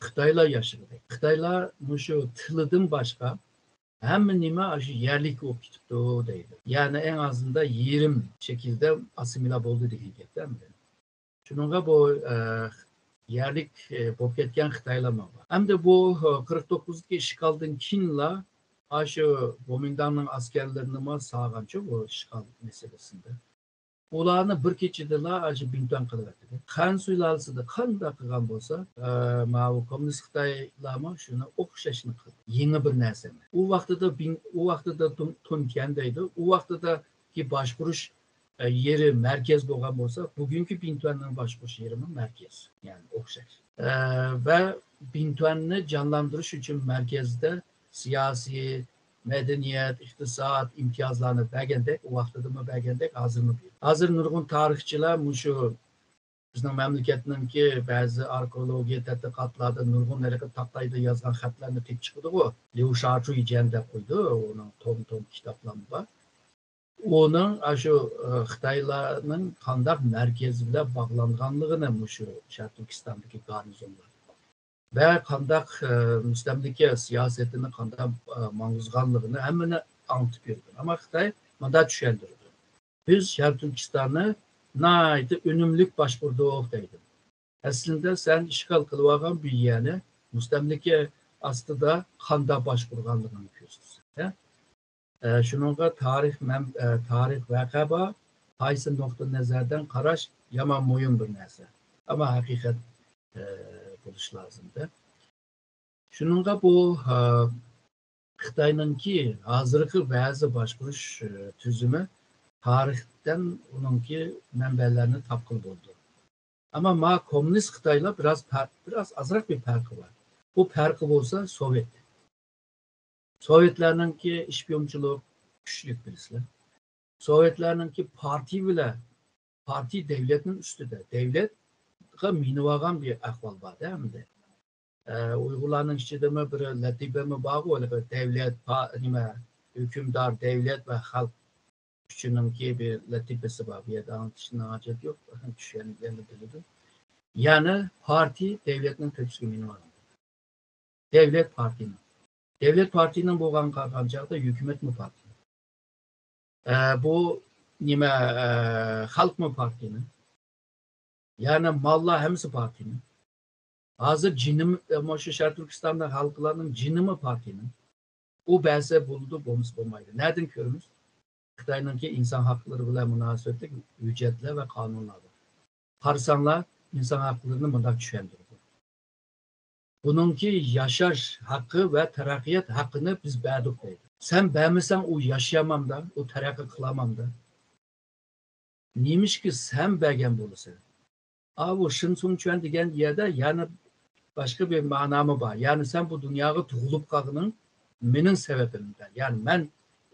خىتايلار ياشىغۇدەك. خىتايلار مۇشۇ تىلىدىن باشقا ھەممە نېمە ئاشۇ يەرلىك بولۇپ كېتىپتۇ دەيدۇ. يەنى ئەڭ ئازىندا يېرىم شەكىلدە ئاسسىمىلە بولدى دېگەن گەپتە ئەمدى. شۇنىڭغا بۇ، ئە، يەرلىك، ئە، بولۇپ كەتكەن خىتايلارمۇ بار. ئەمدى بۇ، ئە، قىرىق توققۇزدىكى ئىشغالدىن كېيىنلا ئاشۇ گومىنداڭنىڭ ئەسكەرلىرىنىمۇ سالغانچۇ بۇ ئىشغال مەسىلىسىندە. ئۇلارنى بىر كېچىدىلا ئاشۇ بىڭتۈەن قىلىۋەتتى. خەن سۇلالىسىدە قانداق قىلغان بولسا، ئە، ماۋۇ كوممۇنىست خىتايلارمۇ شۇنى ئوخشاشنى قىلدى. يېڭى بىر نەرسە ئەمەس. ئۇ ۋاقتىدا بىڭ-، ئۇ ۋاقتىدا تۇن-، تۇنكەن دەيدۇ. ئۇ ۋاقتىدىكى باشقۇرۇش، ئە، يېرى مەركەز بولغان بولسا، بۈگۈنكى بىڭتۈەننىڭ باشقۇرۇش يېرىمۇ مەركەز. يەنى ئوخشاش. ئە، ۋە بىڭتۈەننى جانلاندۇرۇش ئۈچۈن مەركەزدە سىياسىي، مەدەنىيەت، ئىقتىساد، ئىمتىيازلارنى بەرگەندەك، ئۇ ۋاقتىدىمۇ بەرگەندەك، ھازىرمۇ بېرىدۇ. ھازىر نۇرغۇن تارىخچىلار مۇشۇ بىزنىڭ مەملىكەتنىڭكى بەزى ئارخېئولوگىيە تەتقىقاتلاردا نۇرغۇن ھېلىقى تاختايدا يازغان خەتلەرنى تېپىپ چىقىدىغۇ. ليۇ شاچۈيجيەن دەپ قويىدۇ، ئۇنىڭ توم-توم كىتابلارمۇ بار. ئۇنىڭ ئاشۇ، ئە، خىتايلارنىڭ قانداق مەركەز بىلەن باغلانغانلىقىنى مۇشۇ شەرقىي تۈركىستاندىكى گارنىزونلار ۋە قانداق، ئە، مۇستەملىكە سىياسىتىنى قانداق، ئە، ماڭغۇزغانلىقىنى ھەممىنى ئاڭلىتىپ يۈرىدۇ. ئەمما خىتاي مۇنداق چۈشەندۈرىدۇ. بىز شەرقىي تۈركىستاننى ناھايىتى ئۈنۈملۈك باشقۇردۇق دەيدۇ. ئەسلىدە سەن ئىشغال قىلىۋالغان بىر يەرنى مۇستەملىكە ئاستىدا قانداق باشقۇرغانلىقىڭنى كۆرسىتىسەن. ئە، شۇنىڭغا تارىخ مەن-، ئە، تارىخ ۋەقە بار، قايسى نۇقتىئى نەزەردىن قاراش يامان مۇھىم بىر نەرسە. ئەمما ھەقىقەت، ئە، بولۇش لازىمدە. شۇنىڭغا بۇ، ئە، خىتاينىڭكى ھازىرقى بەزى باشقۇرۇش، ئە، تۈزۈمى تارىختىن ئۇنىڭكى مەنبەلەرنى تاپقىلى بولىدۇ. ئەمما ما كوممۇنىست خىتايلار بىراز پەر-، بىراز ئازراق بىر پەرقى بار. بۇ پەرقى بولسا سوۋېت. سوۋېتلارنىڭكى ئىشپىيونچىلىق كۈچلۈك بىلىسىلەر. سوۋېتلارنىڭكى پارتىيە بىلەن، پارتىيە دەۋلەتنىڭ ئۈستىدە، دەۋلەتقا مىنىۋالغان بىر ئەھۋال بار-دە ئەمدى. ئە، ئۇيغۇرلارنىڭ ئىچىدىمۇ بىر لەتىپىمۇ بارغۇ، ھېلىقى دەۋلەت، پا-، نېمە، ھۆكۈمدار، دەۋلەت ۋە خەلق ئۈچىنىڭكى بىر لەتىپىسى بار. بۇ يەردە ئاڭلىتىشنىڭ ھاجەت يوق، چۈشەنگەنلەر بىلىدۇ. يەنى پارتىيە دەۋلەتنىڭ تۆپىسىگە مىنىۋالغان. دەۋلەت پارتىيىنىڭ. دەۋلەت پارتىيىنىڭ بولغان قالغان چاغدا ھۆكۈمەتمۇ پارتىيە. ئە، بۇ نېمە، ئە، خەلقمۇ پارتىيىنىڭ. يەنى ماللار ھەممىسى پارتىيىنىڭ. ھازىر جېنىم-، ئە، مۇشۇ شەرقىي تۈركىستاندا خەلقلەرنىڭ جېنىمۇ پارتىيىنىڭ. ئۇ بەرسە بولىدۇ، بولمىسا بولمايدۇ. نەدىن كۆرىمىز؟ خىتاينىڭكى ئىنسان ھەقلىرى بىلەن مۇناسىۋەتلىك ھۆججەتلەر ۋە قانۇنلار بار. قارىساڭلار، ئىنسان ھەقلىرىنى مۇنداق چۈشەندۈرىدۇ. بۇنىڭكى ياشاش ھەققى ۋە تەرەققىيات ھەققىنى بىز بەردۇق دەيدۇ. سەن بەرمىسەڭ ئۇ ياشىيالمامدا، ئۇ تەرەققىي قىلالمامدا. نېمىشقا سەن بەرگەن بولىسەن؟ ئاۋۇ شېن سۇڭچۈەن دېگەن يەردە يەنە باشقا بىر مەنامۇ بار. يەنى سەن بۇ دۇنياغا تۇغۇلۇپ قالغىنىڭ مېنىڭ سەۋەبىمدىن. يەنى مەن،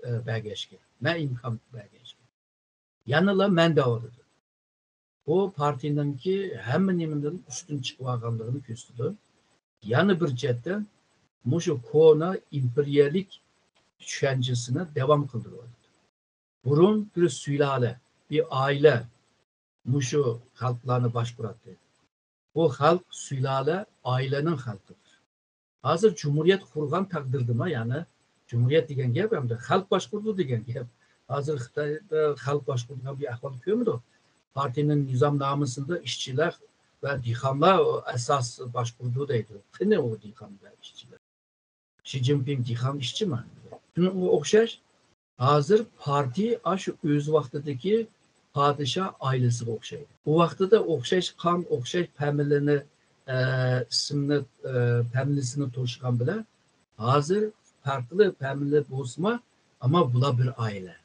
ئە، بەرگەچكە، مەن ئىمكان بەرگەچكە. يەنىلا مەن دەۋاتىدۇ. بۇ پارتىيىنىڭكى ھەممە نېمىدىن ئۈستۈن چىقىۋالغانلىقىنى كۆرسىتىدۇ. يەنە بىر جەھەتتە مۇشۇ كونا ئىمپېرىيەلىك چۈشەنچىسىنى داۋام قىلدۇرۇۋاتىدۇ. بۇرۇن بىر سۇلالە، بىر ئائىلە مۇشۇ خەلقلەرنى باشقۇراتتى. بۇ خەلق سۇلالە، ئائىلىنىڭ خەلقىدۇر. ھازىر جۇمھۇرىيەت قۇرغان تەقدىردىمۇ، يەنى جۇمھۇرىيەت دېگەن گەپ ئەمدى خەلق باشقۇرىدۇ دېگەن گەپ. ھازىر خىتايدا خەلق باشقۇرىدىغان بىر ئەھۋال كۆرمىدۇق. پارتىيىنىڭ نىزامنامىسىدا ئىشچىلار ۋە دېھقانلار ئاساس باشقۇرىدۇ دەيدۇ. قېنى ئۇ دېھقان ۋە ئىشچىلار؟ شى جىنپىڭ دېھقان ئىشچىمۇ؟ شۇنىڭغا ئوخشاش، ھازىر پارتىيە ئاشۇ ئۆز ۋاقتىدىكى پادىشاھ ئائىلىسىگە ئوخشايدۇ. ئۇ ۋاقتىدا ئوخشاش قان، ئوخشاش پەمىلىنى، ئە، ئىسىمنى، ئە، پەمىلىسىنى توشۇغان بىلەن، ھازىر پەرقلىق پەمىلە بولسىمۇ، ئەمما بۇلار بىر ئائىلە.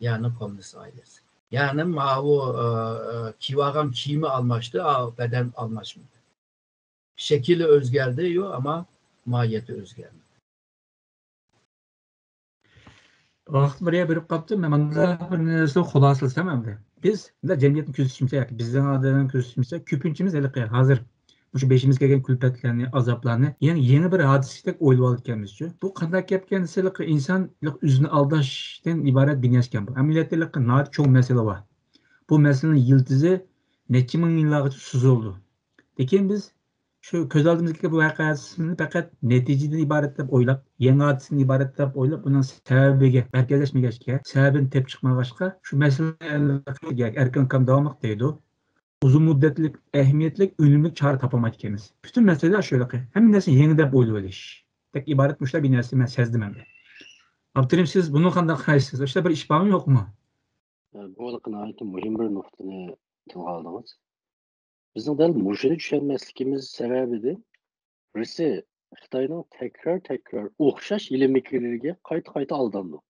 يەنى كوممۇنىست ئائىلىسى. يەنى ماۋۇ، ئە، ئە، كىيىۋالغان كىيىمى ئالماشتى، ئا، بەدەن ئالماشمىدى. شەكلى ئۆزگەردى، يو، ئەمما ماھىيىتى ئۆزگەرمىدى. ۋاقىت بىر يەر بېرىپ قاپتۇ. مەن مۇنداق بىر نەرسىنى خۇلاسىلىسام ئەمدى. بىز مۇنداق جەمئىيەتنى كۆزىتىشىمىزچە ياكى بىزنىڭ ئادەملەرنى كۆزىتىشىمىزچە، كۆپىنچىمىز ھېلىقى ھازىر مۇشۇ بېشىمىزغا كەلگەن كۈلپەتلەرنى، ئازابلارنى يەنى يېڭى بىر ھادىسىدەك ئويلىۋالىدىكەنمىزچۇ. بۇ قانداق گەپكەن دېسە، ھېلىقى ئىنسان ھېلىقى ئۆزىنى ئالداشتىن ئىبارەت بىر نەرسىكەن بۇ. ئەمەلىيەتتە ھېلىقى ناھايىتى چوڭ مەسىلە بار. بۇ مەسىلىنىڭ يىلتىزى نەچچە مىڭ يىللارغىچە سوزۇلىدۇ. لېكىن بىز شۇ كۆز ئالدىمىزدىكى بۇ ۋەقەسىنى پەقەت نەتىجىدىن ئىبارەت دەپ ئويلاپ، يېڭى ھادىسىدىن ئىبارەت دەپ ئويلاپ، بۇنىڭ سەۋەبىگە مەركەزلەشمىگەچكە، سەۋەبىنى تېپىپ چىقمىغاچقا، شۇ مەسىلە ئەركىن ئۇكام داۋاملىق دەيدۇ. ئۇزۇن مۇددەتلىك، ئەھمىيەتلىك، ئۈنۈملۈك چارە تاپالمايدىكەنمىز. پۈتۈن مەسىلە شۇ ھېلىقى. ھەممە نەرسىنى يېڭىدەپ ئويلىۋېلىش دەك ئىبارەت مۇشۇنداق بىر نەرسە مەن سەزدىم ئەمدى. ئابدۇرېھىم، سىز بۇنىڭغا قانداق قارايسىز؟ ئاشۇنداق بىر ئىش بارمۇ، يوقمۇ؟ بۇ ھېلىقى ناھايىتى مۇھىم بىر نۇقتىنى تىلغا ئالدىڭىز. بىزنىڭ دەل مۇشۇنى چۈشەنمەسلىكىمىز سەۋەبىدىن بىرسى، خىتاينىڭ تەكرار-تەكرار ئوخشاش ھىيلە-مىكىرلىرىگە قايتا-قايتا ئالداندۇق.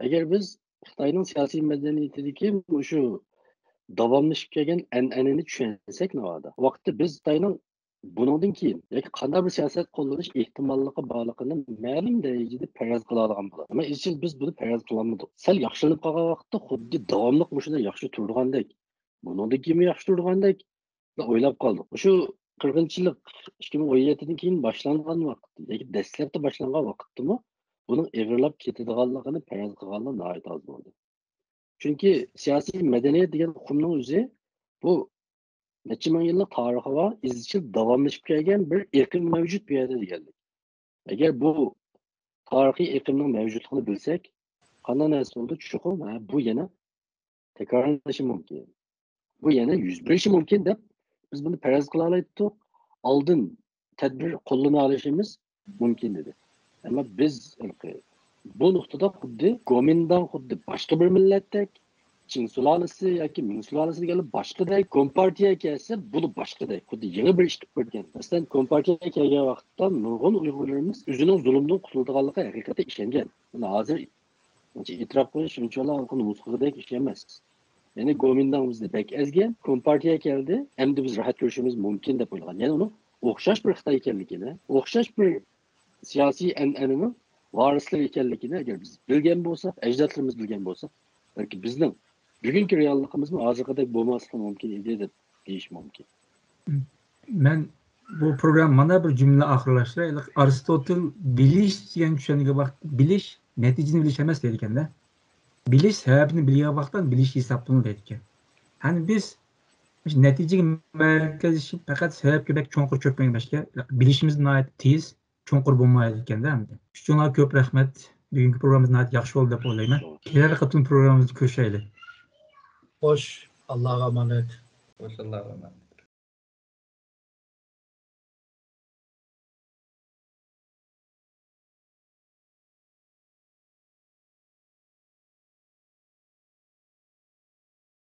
ئەگەر بىز خىتاينىڭ سىياسىي مەدەنىيىتىدىكى مۇشۇ داۋاملىشىپ كەلگەن ئەنئەنىنى چۈشەنسەك ناۋادا، ۋاقىتتا بىز خىتاينىڭ بۇنىڭدىن كېيىن ياكى قانداق بىر سىياسەت قوللىنىش ئېھتىماللىقى بارلىقىنى مەلۇم دەرىجىدە پەرەز قىلالىغان بولىدۇ. ئەمما ئىزچىل بىز بۇنى پەرەز قىلالمىدۇق. سەل ياخشىلىنىپ قالغان ۋاقىتتا خۇددى داۋاملىق مۇشۇنداق ياخشى تۇرىدىغاندەك، بۇنىڭدىن كېيىنمۇ ياخشى تۇرىدىغاندەك ئويلاپ قالدۇق. مۇشۇ قىرغىنچىلىق ئىككى مىڭ ئون يەتتىدىن كېيىن باشلانغان ۋاقىت ياكى دەسلەپتە باشلانغان ۋاقىتتىمۇ بۇنىڭ ئېغىرلاپ كېتىدىغانلىقىنى پەرەز قىلغانلار ناھايىتى ئاز بولدى. چۈنكى سىياسىي مەدەنىيەت دېگەن ئۇقۇمنىڭ ئۆزى بۇ نەچچە مىڭ يىللىق تارىخى بار، ئىزچىل داۋاملىشىپ كەلگەن بىر ئېقىم مەۋجۇت بۇ يەردە دېگەنلىك. ئەگەر بۇ تارىخىي ئېقىمنىڭ مەۋجۇتلۇقىنى بىلسەك، قانداق نەرسە بولىدۇ؟ چوقۇم، ھە، بۇ يەنە تەكرارلىنىشى مۇمكىن. بۇ يەنە يۈز بېرىشى مۇمكىن دەپ بىز بۇنى پەرەز قىلالايتتۇق. ئالدىن تەدبىر قوللىنالىشىمىز مۇمكىن ئىدى. ئەمما بىز ھېلىقى بۇ نۇقتىدا خۇددى گومىنداڭ خۇددى باشقا بىر مىللەتتەك، چىڭ سۇلالىسى ياكى مىڭ سۇلالىسى دېگەنلەر باشقىدەك، كومپارتىيە كەلسە بۇلا باشقىدەك، خۇددى يېڭى بىر ئىش كىرىپ كەتكەن. مەسىلەن، كومپارتىيە كەلگەن ۋاقىتتا نۇرغۇن ئۇيغۇرلىرىمىز ئۆزىنىڭ زۇلۇمدىن قۇتۇلىدىغانلىقىغا ھەقىقەتەن ئىشەنگەن. بۇنى ھازىر ئۇنچە ئېتىراپ قىلىش ئۇنچىۋالا ھالقىنى مۇز قىلغۇدەك ئىش ئەمەس. يەنى گومىنداڭ بىزنى بەك ئەزگەن، كومپارتىيە كەلدى، ئەمدى بىز راھەت كۆرۈشىمىز مۇمكىن دەپ ئويلىغان. يەنى ئۇنىڭ ئوخشاش بىر خىتاي ئىكەنلىكىنى، ئوخشاش بىر سىياسىي ئەنئەنىنىڭ ۋارىسلىرى ئىكەنلىكىنى ئەگەر بىز بىلگەن بولساق، ئەجدادلىرىمىز بىلگەن بولسا، بەلكى بىزنىڭ بۈگۈنكى رېئاللىقىمىزمۇ ھازىرقىدەك بولماسلىقى مۇمكىن ئىدى دەپ دېيىش مۇمكىن. مەن بۇ پروگرامما مانا بىر جۈملە ئاخىرلاشتۇراي. ئارستوتىل بىلىش دېگەن چۈشەنگە ۋاقىت، بىلىش نەتىجىنى بىلىش ئەمەس دەيدىكەن-دە. بىلىش سەۋەبىنى بىلگەن ۋاقىتتا بىلىش ھېسابلىنىدۇ دەيدىكەن. يەنى بىز مۇشۇ نەتىجىگە مەركەزلىشىپ، پەقەت سەۋەبكە بەك چوڭقۇر چۆكمەيمىزكەن، بىلىشىمىز ناھايىتى تېز، چوڭقۇر بولمايدىكەن-دە ئەمدى. ئۈچىڭلارغا كۆپ رەھمەت. بۈگۈنكى پروگراممىمىز ناھايىتى ياخشى بولدى دەپ ئويلايمەن. كېلەر قېتىم پروگراممىمىزدا كۆرۈشەيلى. خوش، ئاللاغا ئامانەت. خوش، ئاللاغا ئامانەت.